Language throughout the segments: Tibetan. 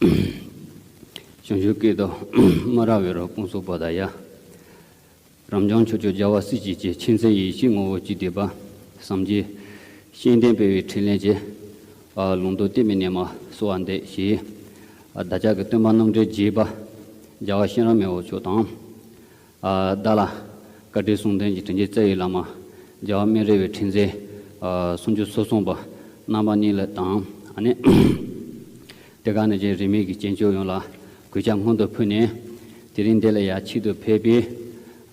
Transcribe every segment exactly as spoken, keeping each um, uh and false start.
བྱང་ཆུབ་སྐད་དུ། མ་ར་བེ་རོ་ཀུན་སོགས་པ་དང་ཡ། རབ་འབྱམས་ཕྱོགས་བཅུའི་རྒྱལ་བ་སྲས་བཅས་ཀྱི། མཁྱེན་བརྩེ་ཡེ་ཤེས་ངོ་བོ་ཅི་བསྡུས་པ། སངས་རྒྱས་བཅོམ་ལྡན་འདས་དཔལ་བའི་འཕྲིན་ལས་ཀྱི། ཨ། ལུང་དུ་བསྟན་པའི་ནས་མར་གསོལ་བ་འདེབས་ཞེས། ཨ། བདག་ཅག་གི་སྟོན་པ་རྣམ་འདྲེན་བརྒྱད་པ་རྒྱལ་བ་གཤེན་རབ་མི་བོ་མཆོག་དང་། ཨ། བདག་ལ་བཀའ་དྲིན་གསུང་ལྡན་གྱི་དྲིན་ཅན་རྩ་བའི་བླ་མ་རྒྱལ་བ་སྨན་རི་བའི་འཕྲིན་ལས། ཨ། སུམ་ཅུ་སོ་གསུམ་པ་རྣམ་པ་གཉིས་ལ་དང་། ཨ་ནི་དེ་ག་ནང་བཞིན་རིས་མེད་ཀྱི་སྐྱེས་མཆོག་ཡོངས་ལ་གུས་ཕྱག་སྔོན་དུ་ཕུལ་ནས། དེ་རིང་འདི་ལ་ཡར་ཆེད་དུ་ཕེབས་པའི།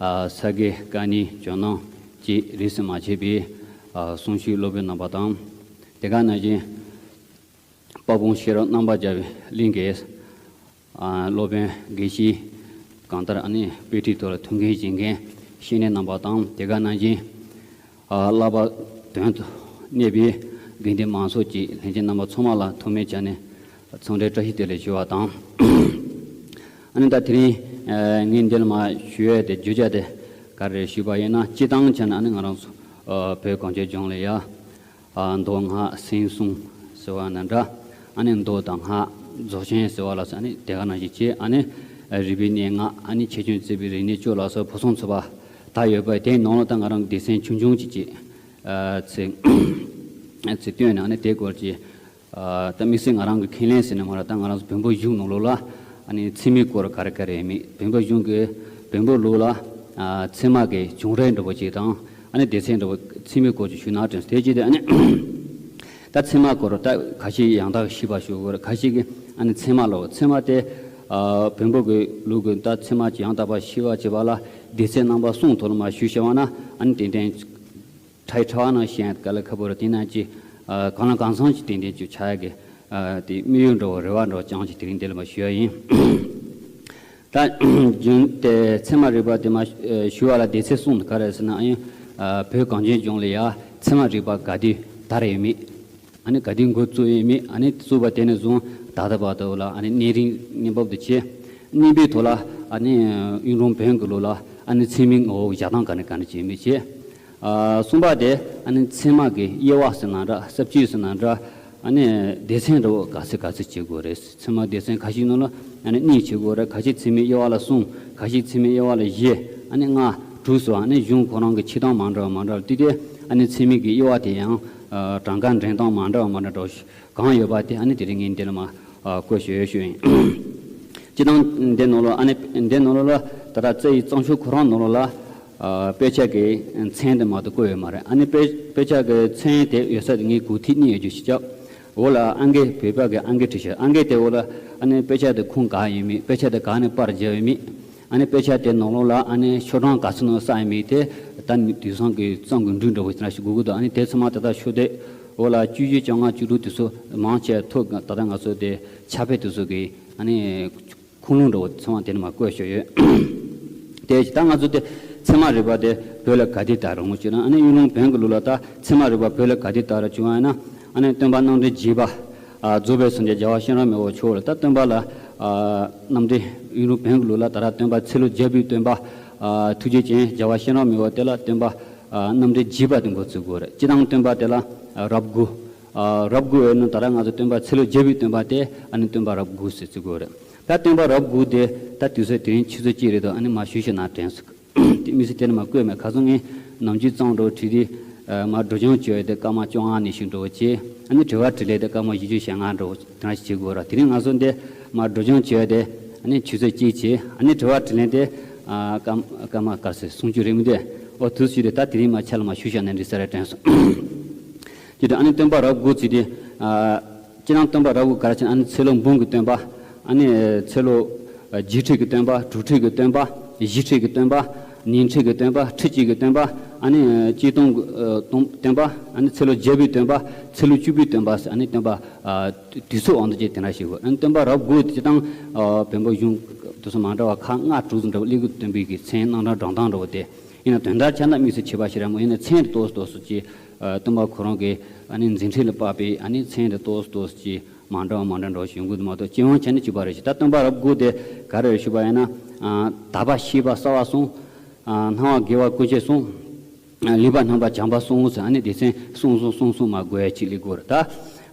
ཨ། ས་དགེ་བཀའ་རྙིང་ཇོ་ནང་བཅས་རིས་སུ་མ་ཆད་པའི། ཨ། གསུང་ཆོས་སློབ་དཔོན་རྣམ་པ་དང་། དེ་ག་ནང་བཞིན་དཔལ་སྤུངས་ཤེས་རབ་རྣམ་པར་རྒྱལ་བའི་གླིང་གི། ཨ། སློབ་དཔོན་དགེ་བཤེས། གང་ལྟར་ཨ་ནི་དཔེ་ཁྲིད་ཐོག་ལ་ཐུགས་འགན་བཞེས་མཁན་བཤེས་གཉེན་རྣམ་པ་དང་། དེ་ག་ནང་བཞིན། ཨ། བསླབ་པ་དོན་དུ་གནས་པའི་དགེ་འདུན་མང་ཚོགས་ཀྱི་ལྷན་རྒྱས་རྣམ་པ་ཚང་མ་ལ་ཐོག་མའི་ཆ་ནས་འཚམས་འདྲི་བཀྲ་ཤིས་བདེ་ལེགས་ཞུ་བ་དང་། ཨ་ནི་ད་དེ་རིང་ངས་འདི་ལ་མར་ཞུ་ཡས་དེ་བརྗོད་བྱ་དེ་ག་རེ་ཞུས་པ་ཡིན་ན། སྤྱིར་བཏང་ཆ་ནས་ཨ་ནི་ང་རང་ཚོ་བོད་གངས་ཅན་ལྗོངས་ལ་ཡ། ཨ། མདོ་སྔགས་སེམས་གསུམ་ཟེར་བ་ནང་འདྲ། ཨ་ནི་མདོ་དང་སྔགས་རྫོགས་ཆེན་ཟེར་བ་ལ་སོགས། ཨ་ནི་དེ་ག་ནང་བཞིན་བྱས། ཨ་ནི་རིག་པའི་གནས་ལྔ། ཨ་ནི་ཆེ་ཆུང་བརྩེགས་པའི་རིག་གནས་བཅུ་ལ་སོགས་ཕུན་སུམ་ཚོགས་པ་དག་ཡོད་པ། དེའི་ནང་ལ་ད་ང་རང་གི་སྡེ་ཚན་ཆུང་ཆུང་ཅིག་ཅིག་ཨ། ཚིག་ཚིག་བཏོན་ནས། ཨ་ནི་དེ་སྐོར་གྱི། ཨ། ད་དམིགས་བསལ་ང་རང་གི་ཁས་ལེན་ཟེར་ནས་མ་རེད། ད་ང་རང་ཚོ་བོན་པོ་གཞུང་ནང་ལོགས་ལ་ཨ་ནི་ཚད་མའི་སྐོར་ག་རེ་ག་རེ་ཡོད་མེད། བོན་པོ་གཞུང་གི་བོན་པོ་ལུགས་ལ། ཨ། ཚད་མ་གི་བྱུང་རིམ་འདྲ་པོ་ཅིག་དང་། ཨ་ནི་སྡེ་ཚན་འདྲ་པོ་ཚད་མའི་སྐོར་གྱི་ཞུས་ན་དྲན་སོང་། དེ་བྱས་ཏེ་ཨ་ནི་ད་ཚད་མ་སྐོར་ད་ཁ་ཤས་ཡང་དག་ཤེས་པ་ཞུ་དགོས་རེད། ཁ་ཤས་ཀྱིས་ཨ་ནི་ཚད་མ་ལབ། ཚད་མ་དེ། ཨ། བོན་པོ་གི་ལུགས་ཀྱི་ད་ཚད་མ་ཅིག་ཡང་དག་པ་ཤེས་པ་བྱེད་པ་ལ་སྡེ་ཚན་རྣམ་པ་གསུམ་ཐོག་ལ་མར་ཞུས་བཞག་པ་ན། ཨ་ནི་ཏན་ཏན་ཕྲ་ཡི་ཕྲ་བ་ནང་བཤད་ཡ་དཀའ་ལས་ཁག་པོ་རེད། དེ་ནང་གི། ཨ། གང་ལ་གང་འཚམ་ཅིག་ཏན་ཏན་ཅིག་ཆགས་ཡ་གི། ཨ། དེ་དམིགས་ཡུལ་འདྲ་བོ་རེ་བ་འདྲ་བོ་བཅངས་ཅིག་དེ་རིང་འདི་ལ་མར་ཞུ་ཡ་ཡིན། ད་རྒྱུན་དེ་ཚད་མ་རིག་པ་དེ་མར་ཞུ་བ་ལ་སྡེ་ཚན་གསུམ་ག་རེ་ཟེར་ན། ཨ། ཡང་། ཨ། བོད་གངས་ཅན་ལྗོངས་ལ་ཡ་ཚད་མ་རིག་པ་ག་དུས་དར་ཡོད་མེད། ཨ་ནི་ག་དུས་འགོ་བཙུགས་ཡོད་མེད། ཨ་ནི་བཙུགས་པ་དེ་ནས་བཟུང་ད་ལྟ་བར་དུ་ལ་ཨ་ནི་གནས་རིམ་གནས་བབ་དེ་བྱས། གནས་བབ་ཐོག་ལ་ཨ་ནི་གཡུང་དྲུང་བོན་གྱི་ལུགས་ལ་ཨ་ནི་ཚད་མའི་ངོ་བོ་བཞག་སྟངས་ག་ནས་ག་འདྲ་བྱས་མེད་བྱས། ཨ། གསུམ་པ་དེ་ཨ་ནི་ཚད་མ་གི་དབྱེ་བ་ཟེར་ན་འདྲ། ས་བཅད་ཟེར་ན་འདྲ། ཨ་ནི་སྡེ་ཚན་འདྲ་བོ་ག་ཚོད་ག་ཚོད་བྱེད་དགོས་རེད། ཚད་མ་སྡེ་ཚན་ཁ་ཤས་ནང་ལ་ཨ་ནི་གཉིས་བྱེད་དགོས་རེད། ཁ་ཤས་ཚད་མའི་དབྱེ་བ་ལ་གསུམ། ཁ་ཤས་ཚད་མའི་དབྱེ་བ་ལ་བཞི། ཨ་ནི་ལྔ་དྲུག་སོགས། ཨ་ནི་གཞུང་ཁོ་རང་གི་ཕྱེ་སྟངས་མ་འདྲ་བ་མ་འདྲ་བ། དེ་དེ་ཨ་ནི་ཚད་མའི་གི་དབྱེ་བ་དེ་ཡང་། ཨ། གྲངས་ཀ་འདྲེན་སྟངས་མ་འདྲ་བ་མ་འདྲ་འདྲ་བོ་གང་ཡོད་པ་དེ་ཨ་ནི་དེ་རིང་ངས་འདི་ལ་མར། ཨ། བཀོད་ཞུ་ཡོད་ཞུ་ཡིན། སྤྱིར་བཏང་འདི་ནང་ལོགས། ཨ་ནི་འདི་ནང་ལོགས་ལ་ད་ལྟ་རྩ་བའི་བརྩམས་ཆོས་ཁོ་རང་ནང་ལོགས་ལ། ཨ། དཔེ་ཆ་གི་མཚན་དེ་མ་གཏོགས་བཀོད་ཡོད་མ་རེད། ཨ་ནི་དཔེ་དཔེ་ཆ་གི་མཚན་དེ་ཡོད་ས་དེ་ངས་གོ་ཐིག་གཉིས་ཡོད་རྒྱུ་ཞིག་བརྒྱབ། འོག་ལ་ཨང་ཀི་བོད་པ་གི་ཨང་ཀི་བྲིས་ཤག་ཨང་ཀི་དེ་འོག་ལ་ཨ་ནི་དཔེ་ཆ་དེ་ཁུངས་ག་ཡོད་མེད། དཔེ་ཆ་དེ་ག་ནས་པར་བརྒྱབ་ཡོད་མེད། ཨ་ནི་དཔེ་ཆ་དེ་ནང་ལོགས་ལ་ཨ་ནི་ཤོག་གྲངས་ག་ཚོད་ནང་བསགས་ཡོད་མེད་དེ། ད་ནི་དུས་སང་གི་གཙང་གི་འབྲུ་འདྲ་བོ་དེ་འདྲ་ཞིག་དགོས་ཀྱི་འདུག་ཨ་ནི་དེ་ཚང་མ་ད་ལྟ་ཤོག་དེ་འོག་ལ་བཅུ་བཞི་བཅོ་ལྔ་བཅུ་དྲུག་དེ་ཚོ་མང་ཆེ་ཐོག་ད་ལྟ་ང་ཚོ་དེ་ཕྱག་དཔེ་དེ་ཚོ་གི་ཨ་ནི་ཁུངས་ལུང་འདྲ་བོ་ཚང་མ་དེ་ནས་མར་བཀོད་ཞོག་ཡོད། དེ་ད་ང་ཚོ་དེ་ཚད་མ་རིག་པ་དེ་བོད་ལ་ག་དུས་དར་རུང་ཅེ་ན། ཨ་ནི་གཡུང་དྲུང་བོན་གྱི་ལུགས་ལ་ད་ཚད་མ་རིག་པ་བོད་ལ་ག་དུས་དར་བྱུང་བ་ཡིན་ན། ཨ་ནི་སྟོན་པ་རྣམ་འདྲེན་བརྒྱད་པ། ཨ། རྫོགས་པའི་སངས་རྒྱས་རྒྱལ་བ་གཤེན་རབ་མི་བོ་མཆོག་ལ། ད་སྟོན་པ་ལ། ཨ། རྣམ་འདྲེན་གཡུང་དྲུང་བོན་གྱི་ལུགས་ལ་ད་ར་སྟོན་པ་ཚེ་ལོ་བརྒྱ་པའི་སྟོན་པ། ཨ། ཐུགས་རྗེ་ཅན་རྒྱལ་བ་གཤེན་རབ་མི་བོ་དེ་ལ་སྟོན་པ། ཨ། རྣམ་འདྲེན་བརྒྱད་པ་དེ་འགོ་བཙུགས་དགོས་རེད། སྤྱིར་བཏང་སྟོན་པ་དེ་ལ། ཨ། རབས་དགུ། ཨ། རབས་དགུ་ཡོད་ན་ད་ར་ང་ཚོ་སྟོན་པ་ཚེ་ལོ་བརྒྱ་པའི་སྟོན་པ་དེ་ཨ་ནི་སྟོན་པ་རབས་དགུ་ཟེར་བརྩི་དགོས་རེད། ད་སྟོན་པ་རབས་དགུ་དེ་ད་དུས་ཚོད་དེ་རིང་ཆུ་ཚོད་གཅིག་རེད་དོ། ཨ་ནི་མར་ཞུས་ཤིག་ན་དྲན་སོང་། དེ་དམིགས་བསལ་དེ་ནས་མར་བཀོད་མེད། ཁ་སང་ངས་ནམ་རྒྱུན་བརྩམས་འདྲ་བོ་བྲིས་ཏེ། ཨ། མར་སྒྲོག་སྦྱང་བྱས་ཏེ་སྐར་མ་བཅོ་ལྔ་ནས་ཞུ་འདྲ་བོ་བྱས། ཨ་ནི་དྲི་བ་དྲིས་ལན་དེ་སྐར་མ་བཞི་བཅུ་ཞེ་ལྔ་འདྲ་བོ་དེ་འདྲ་ཞིག་བྱེད་དགོས་ར། དེ་རིང་ང་ཚོ་འདི་མར་སྒྲོག་སྦྱང་བྱས་ཏེ། ཨ་ནི་ཆུ་ཚོད་གཅིག་བྱས། ཨ་ནི་དྲི་བ་དྲིས་ལན་དེ། ཨ། སྐར་སྐར་མ་ག་ཚོད་སུམ་ཅུ་རེད་མི་འདུག་ཨོ་དུས་ཚོད་དེ་ད་དེ་རིང་མར་ཆ་ལ་མར་ཞུ་བཞག་ན་འགྲིག་ས་རེད་དྲན་སོང་། དེ་དུས་ཨ་ནི་སྟོན་པ་རབས་དགུ་ཚིག་དེ། ཨ། སྤྱིར་བཏང་སྟོན་པ་རབས་དགུ་ག་རེ་ཟེར་ན། ཨ་ནི་ཚེ་ལོ་འབུམ་གྱི་སྟོན་པ། ཨ་ནི་ཚེ་ལོ་བརྒྱད་ཁྲི་གི་སྟོན་པ། དྲུག་ཁྲི་གི་སྟོན་པ། བཞི་ཁྲི་གི་སྟོན་པ། ཉི་ཁྲི་གི་སྟོན་པ། ཁྲི་གཅིག་གི་སྟོན་པ། ཨ་ནི་ཆིག་སྟོང་གི་སྟོན་པ། ཨ་ནི་ཚེ་ལོ་བརྒྱ་པའི་སྟོན་པ། ཚེ་ལོ་བཅུ་པའི་སྟོན་པ། ཨ་ནི་སྟོན་པ། ཨ། དུས་ཚོད་དབང་དུ་བྱས་དེ་འདྲ་ཞིག་གོ། ཨ་ནི་སྟོན་པ་རབས་དགུ་དེ་སྤྱིར་བཏང་། ཨ། བོན་པོ་གཞུང་དེ་ཚོ་མ་འདྲ་བ་ཁག་ལྔ་དྲུག་ཙམ་འདྲ་བོ་སླེབས་ཀྱི་སྟོན་པའི་གི་མཚན་རྣམ་གྲངས་བགྲང་སྟངས་འདྲ་བོ་དེ། ཡིན་ན་དོན་དག་ཆ་ན་དམིགས་བསལ་ཁྱད་པར་ཞིག་ར་མོ། ཡིན་ན་མཚན་ཏོག་ཙམ་ཏོག་ཙམ་ཅིག་ཨ། སྟོན་པ་ཁོ་རང་གི་ཨ་ནི་མཛད་འཕྲིན་ལ་དཔག་པའི་ཨ་ནི་མཚན་དེ་ཏོག་ཙམ་ཏོག་ཙམ་ཅིག་མ་འདྲ་བ་མ་འདྲ་འདྲ་བ་ཞིག་ཡོང་གི་འདུག་མ་གཏོགས་སྤྱི་ཡོངས་ཆ་ནས་གཅིག་པ་རེད་ཤག་ད་སྟོན་པ་རབས་དགུ་དེ་ག་རེ་རེད་ཞུས་པ་ཡིན་ན། ཨ། དག་པ་ཤེས་པ་གསལ་བ་གསུམ། ཨ། སྣང་བ་དགེ་བ་ཀུན་སྤྱོད་གསུམ། ཨ། ལུས་པ་རྣམ་པར་བྱམས་པ་གསུམ་ཟེར། ཨ་ནི་སྡེ་ཚན་གསུམ་གསུམ་གསུམ་གསུམ་མར་བགོ་ཡ་ཅིག་སླེབས་དགོས་རེད་ད།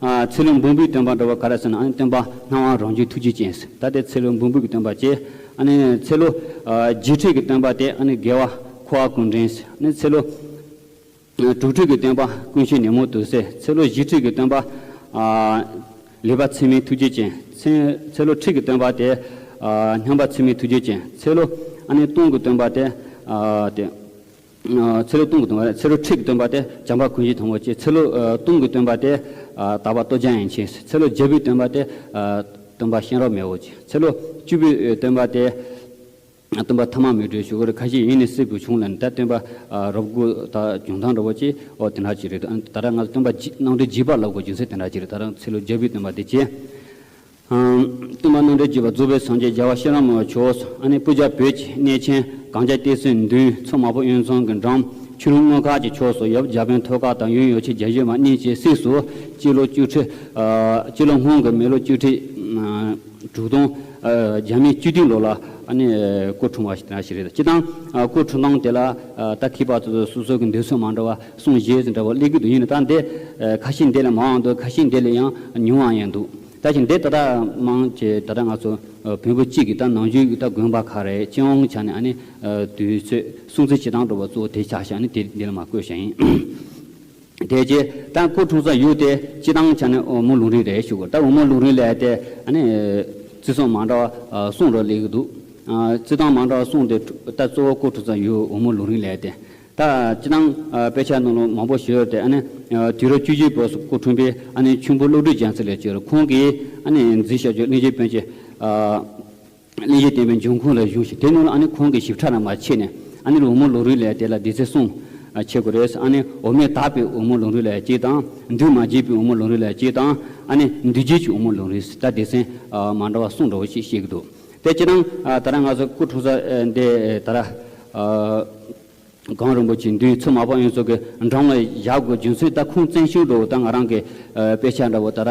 ཨ་ཚེ་ལོ་འབུམ་པའི་སྟོན་པ་འདྲ་བོ་ག་རེ་ཟེར་ན། ཨ་ནི་སྟོན་པ་སྣང་བ་རང་བྱུང་ཐུགས་རྗེ་ཅན་ཟེར། ད་དེ་ཚེ་ལོ་འབུམ་པའི་སྟོན་པ་བྱས། ཨ་ནི་ཚེ་ལོ་ཨ་བརྒྱད་ཁྲི་གི་སྟོན་པ་དེ་ཨ་ནི་རྒྱལ་བ་འཁོར་བ་ཀུན་འདྲེན་ཟེར། ཨ་ནི་ཚེ་ལོ་ཨ་དྲུག་ཁྲི་གི་སྟོན་པ་ཀུན་ཤེས་ཉོན་མོངས་དུག་སེལ། ཚེ་ལོ་བཞི་ཁྲི་གི་སྟོན་པ་ཨ་ལེགས་པར་ཚད་མའི་ཐུགས་རྗེ་ཅན། ཚེ་ཚེ་ལོ་ཁྲི་གི་སྟོན་པ་དེ་ཨ་མཉམ་པ་ཚད་མའི་ཐུགས་རྗེ་ཅན། ཚེ་ལོ་ཨ་ནི་སྟོང་གི་སྟོན་པ་དེ་ཨ་དེ། ཚེ་ལོ་སྟོང་གི་སྟོན་པ། ཚེ་ལོ་ཁྲི་གི་སྟོན་པ་དེ་བྱམས་པ་ཀུན་གཞི་དང་པོ་བྱས། ཚེ་ལོ་ཨ་སྟོང་གི་སྟོན་པ་དེ་ཨ་དག་པ་ལྟོ་འཇམ་དབྱངས་ཆེན། ཚེ་ལོ་བརྒྱད་པའི་སྟོན་པ་དེ་ཨ་སྟོན་པ་གཤེན་རབ་མི་བོ་བྱས། ཚེ་ལོ་བཅུ་པའི་སྟོན་པ་དེ་སྟོན་པ་ཐ་མ་མི་གྲོལ་ཞུ་གི་རེད། ཁ་ཤས་ཡིན་ནི་སྲིད་པའི་བྱུང་ལ་ནི། ད་སྟོན་པ་ཨ་རབ་དགོས་ད་བྱུང་སྟངས་འདྲ་བོ་བྱས། འོ་དེ་འདྲ་ཅིག་རེད། ད་ད་ར་ང་ཚོ་སྟོན་པ་རྗེ་རྣམ་འདྲེན་རྒྱས་པ་ལབ་དགོས་རྒྱུ་མཚན་དེ་འདྲ་ཅིག་རེད། ད་ར་ཚེ་ལོ་བརྒྱད་པའི་སྟོན་པ་དེ་བྱས། སྟོན་པ་རྣམ་འདྲེན་རྒྱས་པ་རྫོགས་པའི་སངས་རྒྱས་རྒྱལ་བ་གཤེན་རབ་མི་བོ་མཆོག་ཨ་ནི་སྤུ་རྒྱལ་བོད་ཀྱི་གནས་ཆེན་གངས་ལྗོངས་བསྟན་སྲིད་མདུན། མཚོ་དམར་པོ་དབེན་གསུམ་གྱི་འགྲམ། ཆུ་ཀླུང་སྔོན་ཁ་གྱི་ཕྱོགས་སུ་ཡབ་རྒྱལ་པོའི་ཐོད་དཀར་དང་ཡུམ་ཡོ་བྱད་བརྒྱ་བྱིན་མ་གཉིས་ཀྱི་སྲས་སུ་སྤྱི་ལོ་བཅུ་ཁྲི་ཨ་སྤྱི་ལོ་སྔོན་གྱི་མི་ལོ་བཅུ་ཁྲི་ཨ་དྲུག་སྟོང་ཨ་བརྒྱ་མེད་བཅུ་བདུན་ལོ་ལ་ཨ་ནི་སྐུ་འཁྲུངས་པ་ཞིག་དེ་འདྲ་ཞིག་རེད། སྤྱིར་བཏང་ཨ་སྐུ་འཁྲུངས་སྟངས་དེ་ལ་ཨ་ད་མཁས་པ་ཚོ་སོ་སོ་གི་འདོད་ཚུལ་མ་འདྲ་བ་གསུང་བཞེས་ཟིན་འདྲ་བོ་སླེབས་ཀྱི་འདུག་ཡིན་ནའི་ད་འདི་ཨ་ཁ་ཤས་འདི་ལས་མང་བ་འདུག་ཁ་ཤས་འདི་ལས་ཡང་ཉུང་བ་ཡང་འདུག་ད་ཅི་འདི་ད་ལྟ་མང་ཆེ་ད་ལྟ་ང་ཚོ་ཨ་བོན་པོ་གཅིག་གི་ད་ནང་ཆོས་ཀྱི་ད་དགོན་པ་ཁག་རེད། སྤྱི་ཡོངས་ཆ་ནས་ཨ་ནི་ཨ་དུས་ཚོད་སྲུང་བརྩི་བྱེད་སྟངས་འདྲ་བོ་གཙོ་བོ་དེ་ཆགས་ཤག་ཨ་ནི་དེ་འདི་ལ་མ་བཀོད་བཞག་ཡིན། དེ་རྗེས་ད་སྐུ་འཁྲུངས་ས་ཡུལ་དེ་སྤྱིར་བཏང་ཆ་ནས་འོལ་མོ་ལུང་རིང་རེད་ཞུ་དགོས། ད་འོལ་མོ་ལུང་རིང་ལབ་ཡ་དེ་ཨ་ནི་བརྩི་སྲུང་མ་འདྲ་བ་གསུང་རོགས་སླེབས་ཀྱི་འདུག་བརྩི་སྟངས་མ་འདྲ་བ་གསུང་དེ་ད་གཙོ་བོ་སྐུ་འཁྲུངས་ས་ཡུལ་འོལ་མོ་ལུང་རིང་ལབ་ཡ་དེ། ད་སྤྱིར་བཏང་དཔེ་ཆ་ནང་ལ་མང་པོ་ཞིག་ཡོད་དེ། ཨ་ནི་དུས་རབས་བཅུ་བཞི་པའི་སྐུ་འཁྲུངས་པའི་ཨ་ནི་མཆིམས་ཕུ་བློ་གྲོས་རྒྱལ་མཚན་ལགས་ཅིག་ཡོད་རེད། ཁོང་གིས་ཨ་ནི་མཛད་བཞག་རྒྱུ་གླིང་རྗེ་པཎ་ཆེན་གླིང་རྗེ་བསྟན་པའི་འབྱུང་ཁུངས་ལ་གཞུང་ཞིག་དེ་ནང་ལ་ཨ་ནི་ཁོང་གི་ཞིབ་ཕྲ་རང་མ་ཕྱེ་ནས། ཨ་ནི་འོལ་མོ་ལུང་རིང་ལབ་ཡ་དེ་ལ་དེ་ཚེ་གསུང་བྱེད་དགོས་རེད། ཨ་ནི་འོ་མས་དག་པའི་འོལ་མོ་ལུང་རིང་ལབ་ཡ་གཅིག་དང་། འདུས་མ་བྱས་པའི་འོལ་མོ་ལུང་རིང་ལབ་ཡ་གཅིག་དང་། ཨ་ནི་འདུས་བྱས་ཀྱི་འོལ་མོ་ལུང་རིང་ཟེར། ད་སྡེ་ཚན་མ་འདྲ་བ་གསུམ་འདྲ་བོ་ཞིག་བཤད་ཀྱི་འདུག་དེ་སྤྱིར་བཏང་ད་ར་ང་ཚོ་སྐུ་འཁྲུངས་ས་འདི་ད་ར་གངས་རིན་པོ་ཆེའི་མདུན། མཚོ་དམར་པོ་དབེན་གསུམ་གྱི་འགྲམ་ལ་བཞག་དགོས་རྒྱུ་མཚན། ད་ཁུངས་བཙན་ཤོས་འདྲ་བོ་ད་ང་རང་གི་དཔེ་ཆ་འདྲ་བོ་ད་ར་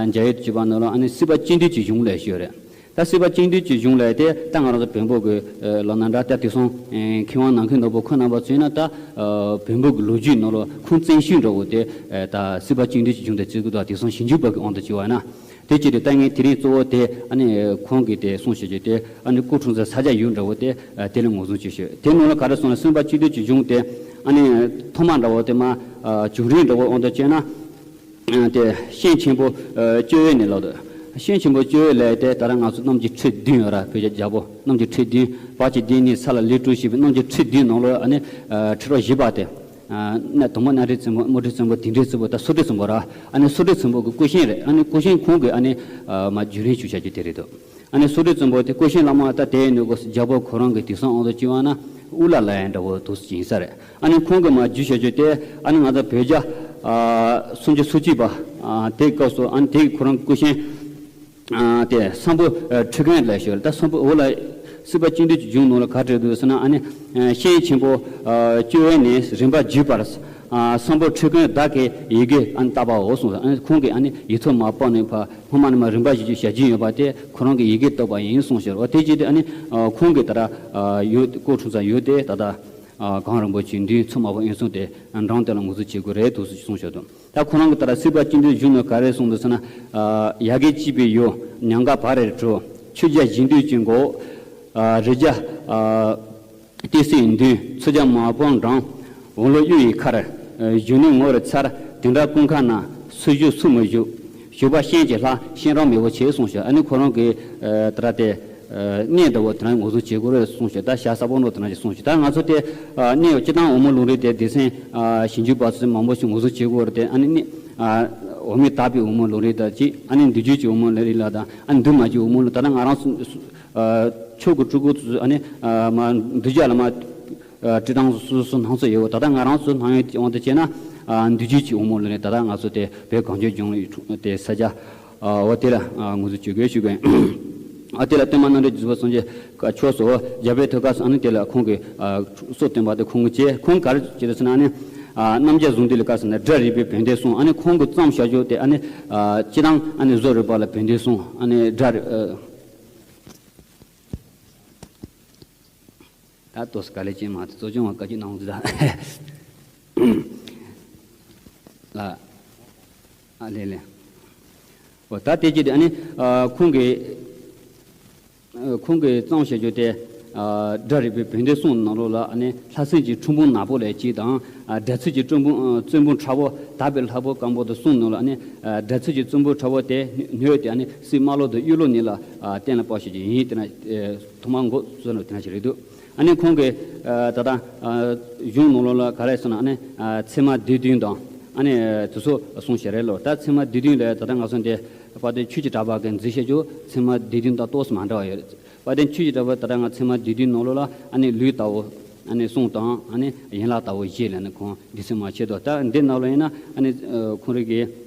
མཇལ་ཡོད་ཅེས་པ་ནང་ལ་ཨ་ནི་སྲིད་པ་སྤྱི་འདུས་ཀྱི་གཞུང་ལབ་ཡ་ཞིག་ཡོད་རེད། ད་སྲིད་པ་སྤྱི་འདུས་ཀྱི་གཞུང་ལབ་ཡ་དེ་ད་ང་རང་ཚོ་བོན་པོ་གི་ལོ་ན་འདྲ། ད་དེང་སང་མཁས་དབང་ནང་ཁུལ་ནོར་བུ་ཁོང་རྣམ་པ་ཚོས་ན་ད་བོན་པོ་གི་ལོ་རྒྱུས་ནང་ལ་ཁུངས་བཙན་ཤོས་འདྲ་བོ་དེ་ད་སྲིད་པ་སྤྱི་འདུས་ཀྱི་གཞུང་དེ་བརྩི་གི་འདུག་དེང་སང་ཞིབ་འཇུག་པ་གི་དབང་དུ་བྱས་པ་ན། དེ་ཅི་སྟེ་ད་ངས་དེ་རིང་གཙོ་བོ་དེ་ཨ་ནི་ཁོང་གིས་དེ་གསུང་བཤད་རྒྱུ་དེ་ཨ་ནི་སྐུ་འཁྲུངས་ས་ས་ཆ་ཡུལ་འདྲ་བོ་དེ་དེ་ལ་ངོས་བཟུང་བྱེད་ཤོད། དེ་ནང་ལ་ག་རེ་གསུངས་ན། སྲིད་པ་སྤྱི་འདུས་ཀྱི་གཞུང་དེ་ཨ་ནི་ཐོག་མ་འདྲ་བོ་དེ་མ་བྱུང་རིམ་འདྲ་བོ་དབང་དུ་བྱས་ན། དེ་ཤན་ཆེན་པོ་སྤྱོད་ཡུལ་ནས་ལོག་འདུག་ཤན་ཆེན་པོ་སྤྱོད་ཡུལ་ལས་དེ་ད་ལྟ་ང་ཚོ་རྣམ་རྒྱལ་ཁྲི་བདུན་ཡོད་ར། བོད་ཀྱི་རྒྱལ་པོ་རྣམ་རྒྱལ་ཁྲི་བདུན། བར་གྱི་སྡེ་གཉིས་ས་ལ་ལུས་གྲུབ་ཞེས་པའི་རྣམ་རྒྱལ་ཁྲི་བདུན་ནང་ལོ་ཨ་ནི་ཁྲི་རབས་བཞི་པ་དེ། ཨ་ནི་དང་པོ་གནམ་རི་བཙན་པོ། དམུ་རི་བཙན་པོ། དིང་རི་བཙན་པོ། ད་སུ་རི་བཙན་པོ་ར། ཨ་ནི་སུ་རི་བཙན་པོ་གི་སྐུ་གཤེན་རེད། ཨ་ནི་སྐུ་གཤེན་ཁོང་གི་ཨ་ནི་མ་བརྒྱུད་རིམ་ཞུ་བྱ་རྒྱུ་དེ་རེད་དོ། ཨ་ནི་སུ་རི་བཙན་པོ་དེ་སྐུ་གཤེན་བླ་མ་ད་དེ་ཡིན་ནོ་གོ། རྒྱལ་པོ་ཁོ་རང་གི་དེང་སང་དབང་དུ་བྱས་པ་ན་ཨུ་ལ་ལ་ཡ་འདྲ་བོ་དུ་ཡིན་ས་རེད། ཨ་ནི་ཁོང་གི་མ་བརྒྱུད་བྱ་རྒྱུ་དེ་ཨ་ནི་ང་ཚོ་བོད་རྒྱལ་སུམ་ཅུ་སོ་གཅིག་པ་དེ་སྐབས་སུ་ཨ་ནི་དེ་ཁོ་རང་སྐུ་གཤེན་དེ་སམ་བྷོ་ཁྲི་ཀོན་ལ་ཞོལ། ད་སམ་བྷོ་འོ་ལ་སྲིད་པ་སྤྱི་འདུས་ཀྱི་གཞུང་ནང་ལ་ག་བྲིས་འདུག་ཟེར་ན། ཨ་ནི་ཤན་ཆེན་པོ་སྤྱོད་ཡུལ་ནས་རིམ་པ་བརྒྱུད་པར་སམ་བྷོ་ཁྲི་ཀོན་བདག་གིས་ཡི་གེ་ཨ་ནི་བཏགས་པའོ་གསུངས། ཨ་ནི་ཁོང་གིས་ཨ་ནི་ཡིག་ཐོག་མ་སྤོ་ནས་ཕ་སྔོན་མ་ནས་མ་རིམ་པ་བཞིན་བྱ་རྒྱུ་ཡོད་པ་དེ་ཁོ་རང་གི་ཡི་གེ་བཏགས་པ་ཡིན་གསུངས་ཤག་འོ་དེ་བྱས་ཏེ་ཨ་ནི་ཁོང་གིས་ད་ལྟ་ཡུལ་སྐུ་འཁྲུངས་ས་ཡུལ་དེ་ད་ལྟ་གངས་རིན་པོ་ཆེའི་མདུན། མཚོ་དམར་པོ་དབེན་གསུམ་དེ་འགྲམ་དེ་ལ་ངོས་འཛིན་བྱེད་དགོས་རེད་འདུག་གསུངས་ཤག་འདུག་ད་ཁོ་རང་གིས་ད་ལྟ་སྲིད་པ་སྤྱི་འདུས་གཞུང་ནས་ག་རེ་གསུངས་འདུག་ཟེར་ན། ཡ་གི་གཅིག་པའི་ཡུལ་ཉམས་དགའ་བག་རེ་གྲོལ། ཆོས་རྒྱལ་གཞན་འདུས་ཀྱི་མགོ། རི་རྒྱ་ཏི་སེའི་མདུན། མཚོ་རྒྱ་མ་པང་འགྲམ། འོ་ལོ་གཡུ་ཡི་མཁར། གཞོན་ནུའི་ངོ་བོར་འཚར། དེ་འདྲ་ཀུན་ཁ་ན། སུ་བཞུགས་སུ་མི་བཞུགས། བཞུགས་པ་ཤན་གྱི་ལྷ། གཤེན་རབ་མི་བོ་ཆེ་གསུངས་ཤག་ཨ་ནི་ཁོ་རང་གིས་ད་ལྟ་དེ་གནས་འདྲ་བོ་དེ་འདྲ་ངོས་བཟུང་བྱེད་དགོས་རེད་གསུངས་ཤག་ད་ཞྭ་ས་པོ་ནོ་དེ་འདྲ་ཞིག་གསུངས་ཤག་ད་ང་ཚོ་དེ་གནས་སྤྱིར་བཏང་འོལ་མོ་ལུང་རིང་དེ་སྡེ་ཚན་ཞིབ་འཇུག་པ་ཚོས་མང་པོ་ཞིག་ངོས་བཟུང་བྱེད་དགོས་རེད་དེ། ཨ་ནི་གནས་འོ་མས་དག་པའི་འོལ་མོ་ལུང་རིང་དང་གཅིག་ཨ་ནི་འདུས་བྱས་ཀྱི་འོལ་མོ་ལུང་རིང་ལ་དང་། ཨ་ནི་འདུས་མ་བྱས་འོལ་མོ་ལུང་། ད་ལྟ་ང་རང་ཚོ་ཆོས་ཀྱི་སྤྲུལ་སྐུ་ཚོས་ཨ་ནི་མ་འདུས་བྱས་ལ་མ། ཨ་བྲིས་སྟངས་སོ་སོ་སྣང་ཚུལ་ཡོད། ད་ལྟ་ང་རང་ཚོའི་སྣང་ཡུལ་དབང་དུ་བྱས་ན། ཨ་འདུས་བྱས་ཀྱི་འོལ་མོ་ལུང་རིང་། ད་ལྟ་ང་ཚོ་དེ་བོད་གངས་ཅན་ལྗོངས་ལ་དེ་ས་ཆ་ཨ་འོ་དེ་ལ་ཨ་ངོས་འཛིན་བྱེད་དགོས་ཞུ་དགོས། ཨ་དེ་ལ་སྟོན་པ་རྣམ་འདྲེན་རྒྱལ་པོ་སངས་རྒྱས་ཀྱི་ཕྱོགས་སུ་རྒྱལ་པོའི་ཐོད་དཀར་སོགས། ཨ་ནི་དེ་ལ་ཁོང་གི་ཨ་སྲོག་བཏོན་པ་དེ་ཁོང་གིས་བྱས། ཁོང་ག་རེ་བྱས་རེད་ཟེར་ན། ཨ་ནི་ཨ་རྣམ་རྒྱལ་གཟུངས་ལྡན་ལ་བཀའ་ཟེར་ན་སྒྲ་རིག་པའི་བོན་སྡེ་གསུངས། ཨ་ནི་ཁོང་གིས་བརྩམས་བཞག་རྒྱུ་དེ་ཨ་ནི་ཨ་སྤྱིར་བཏང་ཨ་ནི་བཟོ་རིག་པ་ལ་བོན་སྡེ་གསུངས། ཨ་ནི་སྒྲ་རིག་ཨ། ད་ཏོག་ཙམ་དཀའ་ལས་ཅན་མ་གཏོགས་གཙོ་སྐྱོང་བ་བཀའ་བཀྱོན་གནང་འདུག་ད། ལ། ཨ་ལེ་ལེ། ད་དེ་རྗེས་དེ་ཨ་ནི་ཁོང་གིས་ཁོང་གིས་བརྩམས་བྱ་རྒྱུ་དེ། སྒྲ་རིག་པའི་བོན་སྡེ་གསུམ་ནང་ལོགས་ལ་ཨ་ནི་ལྷ་སྲིན་གྱི་ཁྲོ་འབུང་ནག་པོ་ལས་གཅིག་དང་། སྒྲ་ཚུལ་གྱི་ཁྲོ་འབུང་བཙན་པོ་ཁྲ་བོ་དག་པའི་ལྷ་བུ་སྐམ་པོ་དང་གསུམ་ནང་ལ་ཨ་ནི་སྒྲ་ཚུལ་གྱི་བཙན་པོ་ཁྲ་བོ་དེ་སྣོད་དེ་ཨ་ནི་སྲིད་རྨ་ལོ་དང་གཡུ་ལོ་གཉིས་ལ་གཏན་ལ་དཔག་བྱ་རྒྱུ་ཡིན། དེ་ན་ཐོག་མར་འགོ་བཟུང་ནས་དེ་ན་ཞིག་རེད་འདུག་ཨ་ནི་ཁོང་གིས་ད་ལྟ་གཞུང་ནང་ལོགས་ལ་ག་རེ་ཟེར་ན་ཨ་ནི་ཚད་མ་སྡེ་བདུན་དང་ཨ་ནི་དེ་ཚོ་གསུངས་བཞག་རེད་ལོ། ད་ཚད་མ་སྡེ་བདུན་ལས་ད་ལྟ་ང་ཚོ་འདི་དཔལ་ལྡན་ཆོས་ཀྱི་གྲགས་པ་གིས་མཛད་བྱ་རྒྱུ་ཚད་མ་སྡེ་བདུན་དང་ཏོག་ཙམ་མ་འདྲ་བ་ཡོད་རེད། དཔལ་ལྡན་ཆོས་ཀྱི་གྲགས་པ་ད་ལྟ་ང་ཚད་མ་སྡེ་བདུན་ནང་ལོགས་ལ་ཨ་ནི་ལུས་ལྟ་བུ་ཨ་ནི་གསུམ་དང་ཨ་ནི་ཡན་ལག་ལྟ་བུ་བཞི་ལ་ནི་ཁོང་སྡེ་ཚན་མ་ཕྱེ་དོ། ད་འདི་ནང་ལོགས་ཡིན་ན་ཨ་ནི་ཁོང་རང་གི་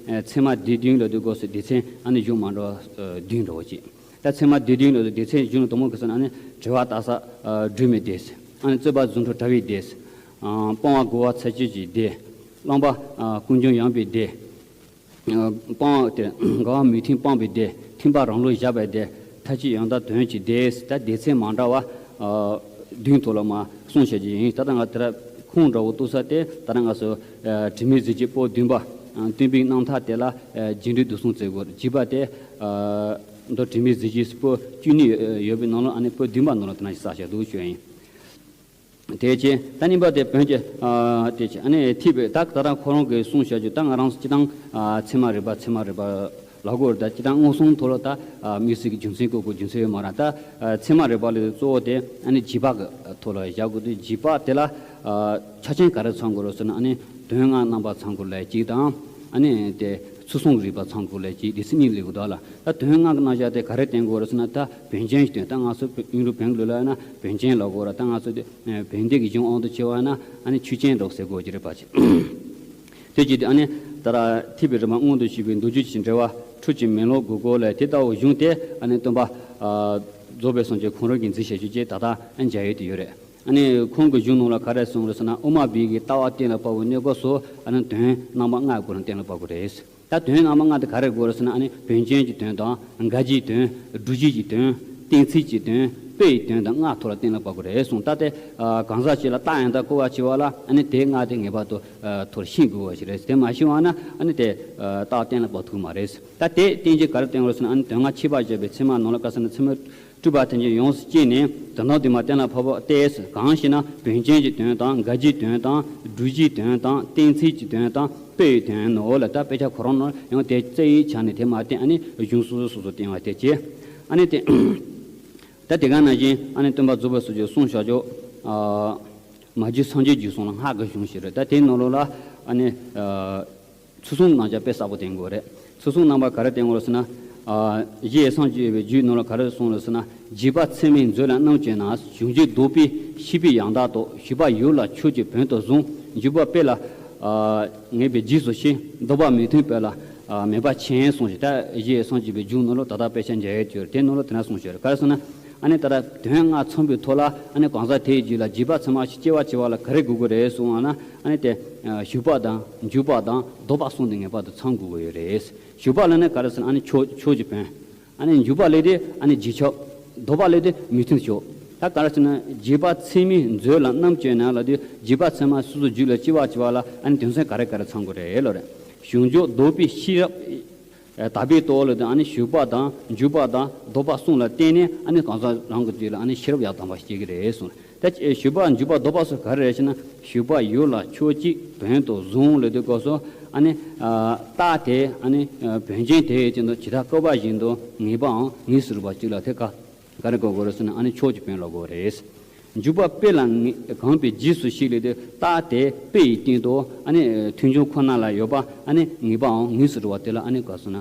ཚད་མ་སྡེ་བདུན་ལ་དུས་སྐབས་སུ་སྡེ་ཚན་ཨ་ནི་གཞུང་མ་འདྲ་བ་བདུན་འདྲ་བོ་ཅིག་ད་ཚད་མ་སྡེ་བདུན་ལ་སྡེ་ཚན་གཞུང་དང་པོ་གི་ས་ན་ནི་དྲི་བ་ལྟ་ས་སྒྲོན་མེའི་སྡེ། ཨ་ནི་རྩོད་པ་རྫུ་འཕྲུལ་དྲྭ་བའི་སྡེ། སྤང་བ་རྒོལ་བ་ཚར་གཅོད་ཀྱི་སྡེ། བླངས་པ་ཀུན་འབྱུང་ཡངས་པའི་སྡེ། སྤང་བ་དེ་དགའ་བ་མོས་ཐོས་སྤངས་པའི་སྡེ། ཐེམ་པ་རང་ལུགས་བཞག་པའི་སྡེ། མཐའ་དཔྱོད་ཡང་དག་དོན་གྱི་སྡེ། ད་སྡེ་ཚན་མ་འདྲ་བ་བདུན་ཐོག་ལ་མ་གསུངས་བྱ་རྒྱུ་ཡིན། ད་ལྟ་ང་དེ་ར་ཁུངས་འདྲ་བོ་གཏུགས་ས་དེ་ད་ལྟ་ང་ཚོ་དྲི་མེད་གཟི་བརྗིད་པོད་བདུན་པ། སྟོན་པའི་རྣམ་ཐར་དེ་ལ་རྒྱས་འབྲིང་བསྡུས་གསུམ་བཙལ་དགོས་རེད། བརྒྱུད་པ་དེ། མདོ་དྲི་མེད་གཟི་བརྗིད་པོད་བཅུ་གཉིས་ཡོད་པའི་ནང་ལ་ཨ་ནི་པོད་བདུན་པ་ནང་ལ་དེ་ན་ཞིག་བསགས་བཞག་འདུག་ཞུ་ཡིན། དེ་ཅི་ད་གཉིས་པ་དེ་བོན་གྱི་དེ་ཅི་ཨ་ནི་ཐིག་པའི་ད་ད་རང་ཁོ་རང་གིས་གསུངས་བཞག་རྒྱུ་ད་ང་རང་སྤྱི་བཏང་ཚད་མ་རིག་པ་ཚད་མ་རིག་པ་ལབ་དགོས་རེད། ད་སྤྱི་བཏང་མངོན་སུམ་ཐོག་ལ་ད་དམིགས་བསལ་གྱི་རྒྱུ་མཚན་བཀོད་དགོས་རྒྱུ་མཚན་ཡོད་མ་རེད། ད་ཚད་མ་རིག་པ་ལས་གཙོ་བོ་དེ་ཨ་ནི་རྗེས་དཔག་གི་ཐོག་ལ་བཞག་དགོས་དུས་རྗེས་དཔག་དེ་ལ་ཆ་རྐྱེན་ག་རེ་ཚང་དགོས་རེད་ཟེར་ན་ཨ་ནི་དོན་ལྔ་རྣམ་པ་ཚང་དགོས་ལབ་གཅིག་དང་། ཨ་ནི་དེ་ཚུལ་གསུམ་རིག་པ་ཚང་དགོས་ལབ་གཅིག་དེ་ཚིག་གཉིས་སླེབས་ཀྱི་འདུག་ལ། ད་དོན་ལྔ་གི་རྣམ་གཞག་དེ་ག་རེ་བསྟན་དགོས་རེད་ཟེར་ན་ད་བོན་ཅན་ཞིག་བསྟན། ད་ང་ཚོ་ཡུན་རིང་བོན་གྱི་ལུགས་ལ་ཡིན་ན་བོན་ཅན་ལབ་དགོས་རེད། ད་ང་ཚོ་དེ་བོན་སྡེ་གི་གཞུང་དབང་དུ་བྱས་པ་ན་ཨ་ནི་ཆོས་ཅན་འདྲ་བོ་ཟེར་དགོས་ཀྱི་རེད་པ་ཅིག་དེ་བྱས་ཏེ་ཨ་ནི་ད་ར་ཐེག་པའི་རིམ་པ་མངོན་དུ་བྱེད་པའི་མདོ་རྒྱུད་ཀྱི་འགྲེལ་པ་འཕྲུལ་གྱི་མེ་ལོང་གི་སྒོ་ལས་དེ་ལྟ་བུ་གཞུང་དེ་ཨ་ནི་སྟོན་པ་རྫོགས་པའི་སངས་རྒྱས་ཁོང་རང་གིས་མཛད་བྱ་རྒྱུ་ཅེས་ད་ལྟ་ཨ་མཇལ་ཡོད་དུ་ཡོད་རེད། ཨ་ནི་ཁོང་གི་གཞུང་ནང་ལ་ག་རེ་གསུངས་རེད་ཟེར་ན་དབུ་མ་པའི་གི་ལྟ་བ་གཏན་ལ་དཔག་པའི་གནས་སྐབས་སུ་ཨ་ནི་དོན་རྣམ་པ་ལྔ་སྒོ་ནས་གཏན་ལ་དཔག་དགོས་རེད། ད་དོན་རྣམ་པ་ལྔ་དེ་ག་རེ་དགོས་རེད་ཟེར་ན་ཨ་ནི་བོན་ཅན་གྱི་དོན་དང་འགལ་རྐྱེན་གྱི་དོན། སྒྲུབ་བྱེད་ཀྱི་དོན། གཏན་ཚིགས་ཀྱི་དོན། དཔེ་ཡི་དོན་དང་ལྔ་ཐོག་ལ་གཏན་ལ་དཔག་དགོས་རེད་གསུངས། ད་དེ་གང་ཟག་ཅིག་ལ་རྟགས་ཡང་དག་བསྐུར་བ་བྱེད་པ་ལ་ཨ་ནི་དེ་ལྔ་དེ་ངེས་པར་དུ་ཐོག་ལ་ཤེས་དགོས་པ་ཞིག་རེད། དེ་མ་ཤེས་པ་ན་ཨ་ནི་དེ་རྟགས་གཏན་ལ་དཔག་ཐུབ་མ་རེད། ད་དེ་རྟེན་གྱི་ག་རེ་བསྟན་དགོས་ཟེར་ན་ཨ་ནི་དོན་ལྔ་ཁྱད་པར་བཞག་པའི་ཚད་མ་ནང་ལ་ག་ཟེར་ན་ཚད་མ་སྤྲུལ་པ་ཐམས་ཅད་ཡོངས་སུ་བསྐྱེད་ནས་དོན་དམ་དེ་མ་གཏན་ལ་ཕབ་པ་སྟེ། གང་ཞེ་ན་བོན་ཅན་གྱི་དོན་དང་འགལ་རྐྱེན་དོན་དང་སྒྲུབ་བྱེད་དོན་དང་གཏན་ཚིགས་ཀྱི་དོན་དང་དཔེ་ཡི་དོན་ནོ་ལ། ད་དཔེ་ཆ་ཁོ་རང་ནང་ཡང་དེ་རྩ་བའི་ཆ་ནས་དེ་མ་བསྟན། ཨ་ནི་གཞུང་སོ་སོ་སོ་སོ་བསྟན་པ་དེ་བྱས། ཨ་ནི་དེ་ད་དེ་ག་ནང་བཞིན་ཨ་ནི་སྟོན་པ་རྫོགས་པའི་སངས་རྒྱས་གསུངས་བཞག་རྒྱུ། མ་བརྗོད་སངས་རྒྱས་རྒྱུད་གསུམ་ལ་སྔགས་ཀྱི་གཞུང་ཞིག་རེད། ད་དེའི་ནང་ལོགས་ལ་ཨ་ནི། ཚུལ་གསུམ་རྣམ་གཞག་དཔེ་གསལ་པོ་བསྟན་དགོས་རེད། ཚུལ་གསུམ་རྣམ་པ་ག་རེ་བསྟན་དགོས་རེད་ཟེར་ན། ཨ་གཞི་ཡི་སངས་རྒྱས་པའི་རྒྱུད་ནང་ལ་ག་རེ་གསུངས་རེད་ཟེར་ན། རྗེས་དཔག་ཚད་མའི་མཛོད་ལ་རྣམ་དཔྱོད་ན། གཞུང་འགྱུར་ལྡོག་པའི་ཤེས་པས་ཡང་དག་རྟོགས། ཞུས་པ་ཡུལ་ལ་ཕྱོགས་ཀྱི་བོན་དུ་བཟུང་། འཇུག་པ་དཔེ་ལ་ཨ་ངེས་པའི་རྗེས་སུ་ཤེས། ལྡོག་པ་མི་མཐུན་དཔེ་ལ་ཨ་མེད་པ་མཁྱེན་གསུངས་ཤིང་། ད་གཞི་ཡི་སངས་རྒྱས་པའི་རྒྱུད་ནང་ལ་ད་ལྟ་དཔེ་ཆ་མཇལ་ཡོད་ཀྱི་ཡོད་རེད། དེ་ནང་ལ་དེ་འདྲ་གསུངས་ཤིང་རེད། ག་རེ་ཟེར་ན། ཨ་ནི་ད་ལྟ་དོན་ལྔ་ཚང་བའི་ཐོག་ལ་ཨ་ནི་གང་ཟག་དེའི་རྒྱུད་ལ་རྗེས་དཔག་ཚད་མ་ཞིག་སྐྱེ་བ་བྱེད་པ་ལ་ག་རེ་དགོས་ཀྱི་རེད་གསུངས་པ་ན། ཨ་ནི་དེ་ཞུགས་པ་དང་འཇུག་པ་དང་ལྡོག་པ་གསུམ་དེ་ངེས་པར་དུ་ཚང་དགོས་ཀྱི་ཡོད་རེད། ཞུགས་པ་ལ་ནི་ག་རེ་ཟེར་ན་ཨ་ནི་ཕྱོགས་ཕྱོགས་ཀྱི་བོན། ཨ་ནི་འཇུག་པ་ལས་དེ་ཨ་ནི་རྗེས་ཕྱོགས། ལྡོག་པ་ལས་དེ་མི་མཐུན་ཕྱོགས། ད་ག་རེ་ཟེར་ན་རྗེས་དཔག་ཚད་མའི་མཛོད་ལ་རྣམ་དཔྱོད་ན་ལ་དེ་རྗེས་དཔག་ཚད་མ་སོ་སོའི་རྒྱུད་ལ་སྐྱེ་བ་བྱེད་པ་ལ་ཨ་ནི་དོན་ཚན་ག་རེ་ག་རེ་ཚང་དགོས་རེད་ལོ་རེད། གཞུང་འཇུག་ལྡོག་པའི་ཤེས་རབ། དག་པའི་ལྟོ་ལ་དང་ཨ་ནི་ཞུགས་པ་དང་འཇུག་པ་དང་ལྡོག་པ་གསུམ་ལ་བརྟེན་ནས་ཨ་ནི་གང་ཟག་རང་གི་རྒྱུད་ལ་ཨ་ནི་ཤེས་རབ་ཡག་དམ་པ་སྐྱེ་གི་རེད་གསུངས། ད་ཞུགས་པ་འཇུག་པ་ལྡོག་པ་སོགས་ག་རེ་རེད་ཞེ་ན། ཞུགས་པ་ཡུལ་ལ་ཕྱོགས་གཅིག་བོན་དུ་བཟུང་ལབ་དུས་སྐབས་སུ་ཨ་ནི་རྟགས་དེ་ཨ་ནི་བོན་ཅན་དེ་ཡི་སྟེང་དུ་ཇི་ལྟར་བཀོད་པ་བཞིན་དུ་ངེས་པའམ་ངེས་སུ་རུང་བ་གཅིག་ལ་དེ་ག་ག་རེ་གོ་དགོས་རེད་ཟེར་ན་ཨ་ནི་ཕྱོགས་ཀྱི་བོན་ལ་གོ་རེད། འཇུག་པ་དཔེ་ལ་ངེས་གང་བའི་རྗེས་སུ་ཤེས་ལས་དེ་རྟགས་དེ་དཔེ་ཡི་སྟེང་དུ་ཨ་ནི་མཐུན་ཕྱོགས་ཁོ་ན་ལ་ཡོད་པ་ཨ་ནི་ངེས་པའམ་ངེས་སུ་རུང་བ་དེ་ལ་ཨ་ནི་ག་ཟེར་ན་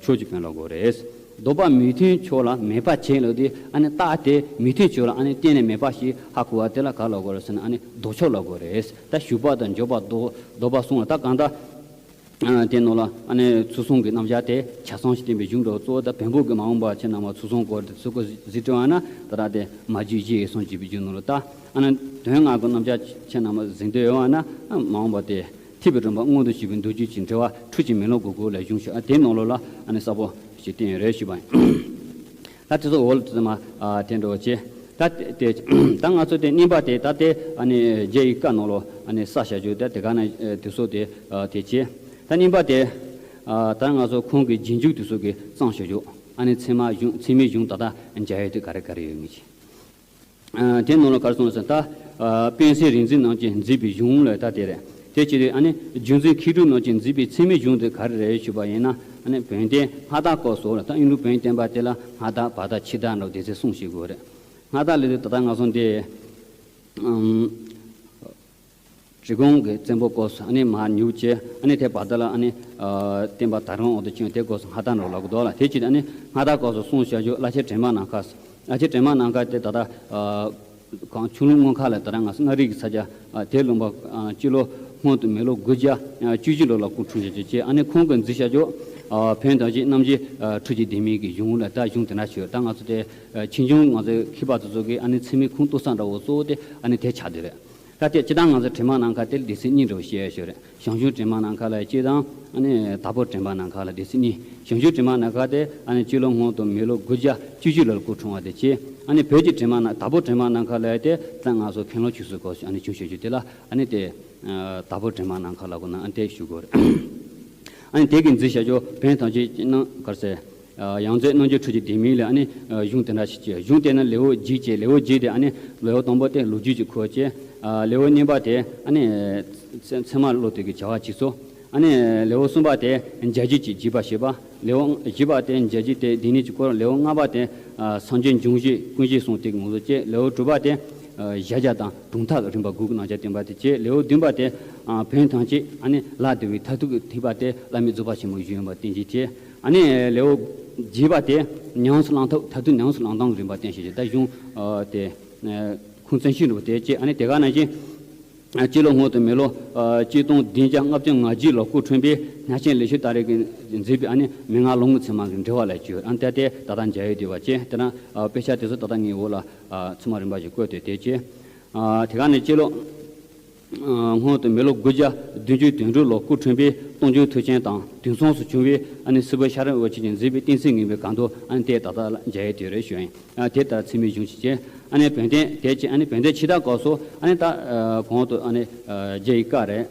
ཕྱོགས་ཀྱི་བོན་ལ་གོ་རེད། ལྡོག་པ་མི་མཐུན་ཕྱོགས་ལ་མེད་པ་བྱས་ལ་དེ་ཨ་ནི་རྟགས་དེ་མི་མཐུན་ཕྱོགས་ལ་ཨ་ནི་གཏན་ནས་མེད་པ་ཞིག་ཧ་གོ་བ་དེ་ལ་ག་ལ་གོ་རེད་ཟེར་ན་ཨ་ནི་ལྡོག་ཕྱོགས་ལ་གོ་རེད། ད་ཞུགས་པ་དང་འཇུག་པ་ལྡོག་ལྡོག་པ་གསུམ་ལ་ད་གང་ལྟར། དེ་ནང་ལ་ཨ་ནི་ཚུལ་གསུམ་གྱི་རྣམ་གཞག་དེ་ཆ་ཚང་ཞིག་བསྟན་པའི་གཞུང་འདྲ་བོ་གཙོ་བོ་ད་བོན་པོ་གི་མ་འོངས་པ་ཁྱེད་རྣམ་པ་ཚུལ་གསུམ་སྐོར་དེ་ཚུལ་སྐོར་གཟིགས་སྤྲོ་བ་ན་ད་ར་དེ་མ་རྒྱུད་གཞི་ཡི་སངས་རྒྱས་པའི་རྒྱུད་ནང་ལ་ད་ཨ་ནི་དོན་ལྔ་གི་རྣམ་གཞག་ཁྱེད་རྣམ་པ་གཟིགས་འདོད་ཡོད་བ་ན་མ་འོངས་པ་དེ་ཐེག་པའི་རིམ་པ་མངོན་དུ་བྱེད་པའི་མདོ་རྒྱུད་ཀྱི་འགྲེལ་པ་འཕྲུལ་གྱི་མེ་ལོང་གི་སྒོ་ལས་གཞུང་ཞིག་ཨ་དེ་ནང་ལོགས་ལ་ཨ་ནི་གསལ་པོ་ཞིག་བསྟན་ཡོད་རེད་ཞུས་པ་ཡིན། ད་དེ་ཚོ་འོག་ལ་དེ་ཚོ་མ་ཨ་དེ་འདྲ་བོ་བྱས། ད་དེ་ད་ང་ཚོ་དེ་གཉིས་པ་དེ་ད་དེ་ཨ་ནི་རྒྱ་ཡི་བཀའ་ནང་ལོགས་ཨ་ནི་ས་བྱ་རྒྱུ་ད་དེ་ག་ན་དེ་ཚོ་དེ་ཨ་དེ་བྱས། ད་གཉིས་པ་དེ་ ཨ་ད་ང་ཚོ་ཁོང་གི་རྗེས་འཇུག་དེ་ཚོ་གི་གཙང་བྱེད་ཆོག་ཨ་ནི་ཚད་མ་གཞུང་ཚད་མའི་གཞུང་ད་ལྟ་མཇལ་ཡོད་དེ་ག་རེ་ག་རེ་ཡོད་མི་ཅི། ཨ་དེ་ནང་ལ་ག་རེ་གསུངས་ཟེར་ན་ད། ཨ་དཔེ་མཚོན་རིག་འཛིན་རྣམས་ཀྱིས་མཛད་པའི་གཞུང་ལ་ད་དེ་རེད། དེ་ཅི་རེད། ཨ་ནི་རྒྱུ་མཚན་མཁས་གྲུབ་རྣམས་ཀྱིས་མཛད་པའི་ཚད་མའི་གཞུང་དེ་ག་རེ་རེད་ཞུས་པ་ཡིན་ན། ཨ་ནི་བོན་བསྟན་སྔ་དར་སྐབས་སུ་ལ་ད་ཨིན་རུ་བོན་བསྟན་པ་དེ་ལ་སྔ་དར་བར་དར་ཕྱི་དར་འདྲ་བོ་དེ་ཚོ་གསུངས་ཤིག་དགོས་རེད། སྔ་དར་ལབ་དུས་ད་ལྟ་ང་ཚོ་འདི། ཨམ། རི་ཀོན་གྱི་བཙན་པོ་སྐབས་སུ་ཨ་ནི་མར་ཉུག་བྱས། ཨ་ནི་དེ་བར་དར་ལ་ཨ་ནི་ཨ་བསྟན་པ་དར་ཁྱབ་འོག་ཏུ་བྱུང་། དེ་སྐབས་སུ་སྔ་དར་འདྲ་བོ་ལབ་དགོས་འདུག་ལ། དེ་ཕྱིར་ཨ་ནི་སྔ་དར་སྐབས་སུ་གསུངས་བཞག་རྒྱུ་བླ་ཆེན་དྲི་མ་ནམ་མཁའ། བླ་ཆེན་དྲི་མ་ནམ་མཁའ་དེ་ད་ལྟ་ཨ་གང་ཆུ་ཀླུང་དངུལ་མཁར་ལ་ད་ལྟ་ང་ཚོ་མངའ་རིས་ཀྱི་ས་ཆ་ཨ་དེར་ལུང་པ་ཨ་སྤྱི་ལོ་སྔོན་དུ་མི་ལོ་དགུ་བརྒྱ་ཨ་བཅུ་བཞི་ལོ་ལ་སྐུ་འཁྲུངས་བྱས་བྱས། ཨ་ནི་ཁོང་གིས་མཛད་བཞག་རྒྱུ་ཨ་བོན་དང་བཅས་རྣམ་འབྱེད་ཨ་ཁྲོ་རྒྱལ་ལྡེ་མིག་གི་གཞུང་ལ་ད་གཞུང་དེ་འདྲ་ཞིག་ཡོད། ད་ང་ཚོ་དེ་ཨ་ཆོས་འབྱུང་ང་ཚོའི་མཁས་པ་དེ་ཚོ་གིས་ཨ་ནི་ཚད་མའི་ཁུངས་གཏུགས་ས་འདྲ་བོ་གཙོ་བོ་དེ་ཨ་ནི་དེ་ཆགས་བསྡད་རེད། ད་ལྟའི་སྤྱིར་བཏང་ང་ཚོ་དྲི་མ་ནམ་མཁའ་དེ་ལ་སྡེ་ཚན་གཉིས་འདྲ་བོ་བཤད་ཡ་ཞིག་རེད། ཞང་ཞུང་དྲི་མ་ནམ་མཁའ་ལབ་ཡ་གཅིག་དང་། ཨ་ནི་དྭགས་པོ་དྲི་མ་ནམ་མཁའ་ལབ་སྡེ་ཚན་གཉིས། ཞང་ཞུང་དྲི་མ་ནམ་མཁའ་དེ་ཨ་ནི་སྤྱི་ལོ་སྔོན་དུ་མི་ལོ་དགུ་བརྒྱ་བཅུ་བཞི་ལོར་སྐུ་འཁྲུངས་པ་དེ་བྱས། ཨ་ནི་བོད་ཀྱི་དྲི་མ་ན་དྭགས་པོ་དྲི་མ་ནམ་མཁའ་ལབ་ཡ་དེ་ད་ང་ཚོ་མཁན་སློབ་ཆོས་གསུམ་སྐོར་ཨ་ནི་ཅུང་ཞུ་རྒྱུ་དེ་ལ་ཨ་ནི་དེ་དྭགས་པོ་དྲི་མ་ནམ་མཁའ་ལབ་དགོས་ན་ཨ་ནི་དེ་ཞུ་དགོས་རེད། ཨ་ནི་དེ་གིས་མཛད་བཞག་རྒྱུ་བོན་དང་བཅས་རྣམ་ག་རེ་ཟེར། ཡང་རྩེ་རྣམ་འབྱེད་ཁྲོ་རྒྱལ་ལྡེ་མིག་ལ་ཨ་ནི་གཞུང་དེ་འདྲ་ཞིག་བྱས། གཞུང་དེ་ནི་ལེའུ་བརྒྱད་བྱས། ལེའུ་བརྒྱད་དེ་ཨ་ནི་ལེའུ་དང་པོ་དེ་ལོ་རྒྱུས་ཀྱི་སྐོར་བྱས། ལེའུ་གཉིས་པ་དེ་ཨ་ནི་ཚད་མ་བློ་དེ་གི་བྱ་བ་བྱེད་སོ། ཨ་ནི་ལེའུ་གསུམ་པ་དེ་མཇལ་རྒྱུད་ཀྱི་རྒྱས་པ་བྱས་པ། ལེའུ་བཞི་པ་དེ་མཇལ་རྒྱུད་དེ་སྡེ་སྣོད་ཀྱི་སྐོར། ལེའུ་ལྔ་པ་དེ་སངས་རྒྱས་འབྱུང་བཞི་ཀུན་གཞི་གསུམ་དེ་གི་ངོ་སྤྲོད་བྱས། ལེའུ་དྲུག་པ་དེ་གཞལ་བྱ་དང་གྲུབ་མཐའ་གི་རིམ་པ་དགུ་གི་རྣམ་གཞག་བསྟན་པ་དེ་བྱས། ལེའུ་བདུན་པ་དེ་བོན་ཐམས་ཅད་ཨ་ནི་ལ་དེ་བའི་མཐར་ཐུག་གི་ཐེག་པ་དེ་བླ་མེད་རྫོགས་པ་ཆེན་པོའི་གཞུང་ཡིན་པ་བསྟན་བྱས་བྱས། ཨ་ནི་ལེའུ་བརྒྱད་པ་དེ་ཉམས་སུ་བླང་ཐབས། མཐར་ཐུག་ཉམས་སུ་བླང་སྟངས་རིམ་པ་བསྟན་བྱས་བྱས། ད་གཞུང་དེ་ཁུངས་བཙན་ཤོས་རུ་དེ་བྱས། ཨ་ནི་དེ་ག་ནང་བཞིན་སྤྱི་ལོ་སྔོན་དུ་མི་ལོ་ཆིག་སྟོང་བདུན་བརྒྱ་ལྔ་བཅུ་ང་བརྒྱད་ལོར་སྐུ་འཁྲུངས་པའི་གནས་ཆེན་ལེགས་བཤད་སྟག་རལ་གྱིས་མཛད་པའི་ཨ་ནི་མན་ངག་ལམ་གྱི་ཚད་མ་གི་འགྲེལ་བ་ལ་བརྒྱུད། ཨ་ནི་ད་ལྟའི་ད་ལྟ་མཇལ་ཡོད་བསྡད་པ་བྱས། དེ་ན་དཔེ་ཆ་དེ་ཚོ་ད་ལྟ་ངའི་འོག་ལ་ཚང་མ་རིམ་པ་བཞིན་བཀོད་དེ་དེ་བྱས། དེ་ག་ནས་སྤྱི་ལོ་སྔོན་དུ་མི་ལོ་དགུ་བརྒྱ་བདུན་ཅུ་དོན་དྲུག་ལོར་སྐུ་འཁྲུངས་པའི་སྟོང་རྒྱུང་མཐུ་ཆེན་དང་དུས་མཚུངས་སུ་བྱུང་བའི་ཨ་ནི་སྲིད་པའི་ཤེས་རབ་འོད་ཆེན་གྱིས་མཛད་པའི་བསྟན་སྲིད་ངེས་པའི་གང་དུ་ཨ་ནི་དེ་ད་ལྟ་མཇལ་ཡོད་དེ་རེད་ཞུ་ཡིན། དེ་ལྟར་ཚད་མའི་གཞུང་ཞིག་བྱས། ཨ་ནི་བོན་བསྟན་དེ་བྱས། ཨ་ནི་བོན་བསྟན་ཕྱི་དར་སྐབས་སུ་ཨ་ནི་ད་གོང་དུ་ཨ་ནི་རྒྱ་ཡི་བཀའ་རེད།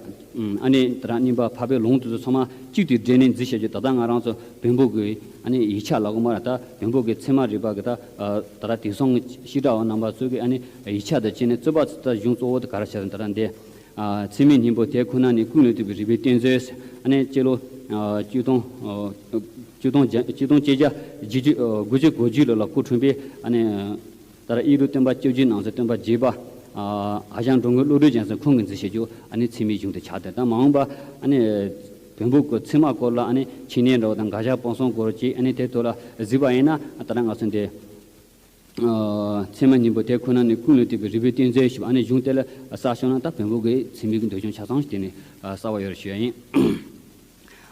ཨ་ནི་དེ་རང་རྙིང་པ་འཕགས་པའི་ལུང་དེ་ཚོ་ཚང་མ་གཅིག་ཏུ་སྦྲེལ་ནས་མཛད་བཞག་རྒྱུ། ད་ལྟ་ང་རང་ཚོ་བོན་པོ་གི་ཨ་ནི་ཡིག་ཆ་ལབ་དགོས་མ་རེད། ད་བོན་པོ་གི་ཚད་མ་རིག་པ་གི་ད་ད་ལྟ་དེང་སང་གི་བཤད་གྲྭ་བ་རྣམ་པ་ཚོ་གི་ཨ་ནི་ཡིག་ཆ་དང་བཅས་ནས་རྩོད་པ་ད་གཞུང་གཙོ་བོ་དེ་ག་རེ་བྱས་ད་ལྟ་འདི། ཚད་མའི་སྙིང་པོ་དེ་ཁོ་ན་ནི་ཀུན་ལས་བཏུས་པའི་རིགས་པའི་གཏེར་མཛོད། ཨ་ནི་སྤྱི་ལོ་ཆིག་སྟོང་ཆིག་སྟོང་བརྒྱ་ཆིག་སྟོང་བརྒྱད་བརྒྱ་དགུ་བཅུ་གོ་བརྒྱད་ལོ་ལ་སྐུ་འཁྲུངས་པའི་ཨ་ནི་ད་ལྟ་ཨི་རུ་སྟོན་པ་བཅོ་བརྒྱད་ནང་གསེས་སྟོན་པ་བརྒྱད་པ། ཨ་ཞང་འགྲོ་མགོན་བློ་གྲོས་རྒྱལ་མཚན་ཁོང་གིས་མཛད་བཞག་རྒྱུ་ཨ་ནི་ཚད་མའི་གཞུང་དེ་ཆགས་ཏེ། ད་མ་འོངས་པ་ཨ་ནི་བོན་པོ་གི་ཚད་མ་སྐོར་ལ་ཨ་ནི་འཆད་ཉན་འདྲ་བོ་དང་དགག་བཞག་སྤང་གསུམ་སྐོར་བཅས། ཨ་ནི་དེ་ཐོག་ལ་གཟིགས་པ་ཡིན་ན་ད་ལྟ་ང་ཚོ་འདི་ཚད་མ་སྙིང་པོ་དེ་ཁོ་ན་ནི་ཀུན་ལས་བཏུས་པའི་རིགས་པའི་གཏེར་མཛོད་ཞེས་པ་ཨ་ནི་གཞུང་དེ་ལ་བསགས་ཤོག་ན། ད་བོན་པོ་གི་ཚད་མའི་གི་འདོད་ཆུང་ཆ་ཚང་ཞིག་དེ་ནི་གསལ་བ་ཡོད་རེད་ཞུ་ཡ་ཡིན།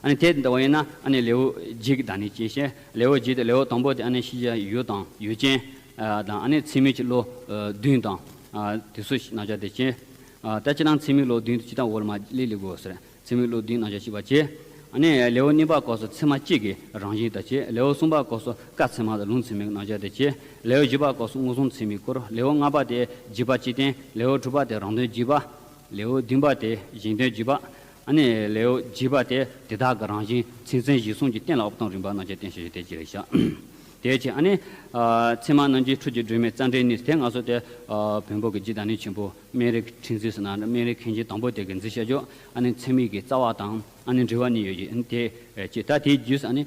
ཨ་ནི་དེ་འདྲ་བ་ཡིན་ན་ཨ་ནི་ལེའུ་བརྒྱད་ཀྱི་བདག་ཉིད་ཅན་བཤད། ལེའུ་བརྒྱད་དེ་ལེའུ་དང་པོ་དེ་ཨ་ནི་ཤེས་བྱ་ཡུལ་དང་ཡུལ་ཅན་དང་། ཨ་ནི་ཚད་མའི་གི་བློ་བདུན་དང་དེ་ཚོ་རྣམ་གཞག་དེ་བྱས། ད་སྤྱིར་བཏང་ཚད་མའི་བློ་བདུན་དེ་སྤྱིར་བཏང་འོག་ལ་མར་སླེབས་སླེབས་དགོས་ཟེར། ཚད་མའི་བློ་བདུན་རྣམ་གཞག་ཞིབ་པ་བྱས། ཨ་ནི་ལེའུ་གཉིས་པ་སྐབས་སུ་ཚད་མ་གཅིག་གི་རང་བཞིན་དང་བཅས། ལེའུ་གསུམ་པ་སྐབས་སུ་བཀའ་ཚད་མ་དང་ལུང་ཚད་མའི་རྣམ་གཞག་དང་བཅས། ལེའུ་བཞི་པ་སྐབས་སུ་མངོན་སུམ་ཚད་མའི་སྐོར། ལེའུ་ལྔ་པ་དེ་རྗེས་དཔག་སྤྱི་བསྟན། ལེའུ་དྲུག་པ་དེ་རང་དོན་རྗེས་དཔག། ལེའུ་བདུན་པ་དེ་གཞན་དོན་རྗེས་དཔག། ཨ་ནི་ལེའུ་བརྒྱད་པ་དེ་དེ་དག་གི་རང་བཞིན་ཚད་མཚན་གཞིར་བཟུང་གི་གཏན་ལ་དབབ་སྟངས་རིམ་པ་རྣམ་གཞག་བསྟན་བཞག་རྒྱུ་དེ་ཅི་རེད་བཞག་དེ་བྱས་ཨ་ནི་ཚད་མ་རྣམ་འབྱེད་ཁྲོ་རྒྱལ་སྒྲོན་མེའི་རྩ་འགྲེལ་གཉིས་དེ་ང་ཚོ་དེ་བོན་པོ་གི་རྗེ་བདག་ཉིད་ཆེན་པོ་སྨན་རིའི་ཁྲིད་འཛིན་ཟེར་ན་སྨན་རིའི་མཁན་ཆེན་དང་པོ་དེ་གིས་མཛད་བཞག་རྒྱུ། ཨ་ནི་ཚད་མའི་གི་རྩ་བ་དང་ཨ་ནི་འགྲེལ་པ་གཉིས་ཡོད་ཀྱི། ཨ་ནི་དེ་བྱས། ད་དེའི་རྗེས་སུ་ཨ་ནི་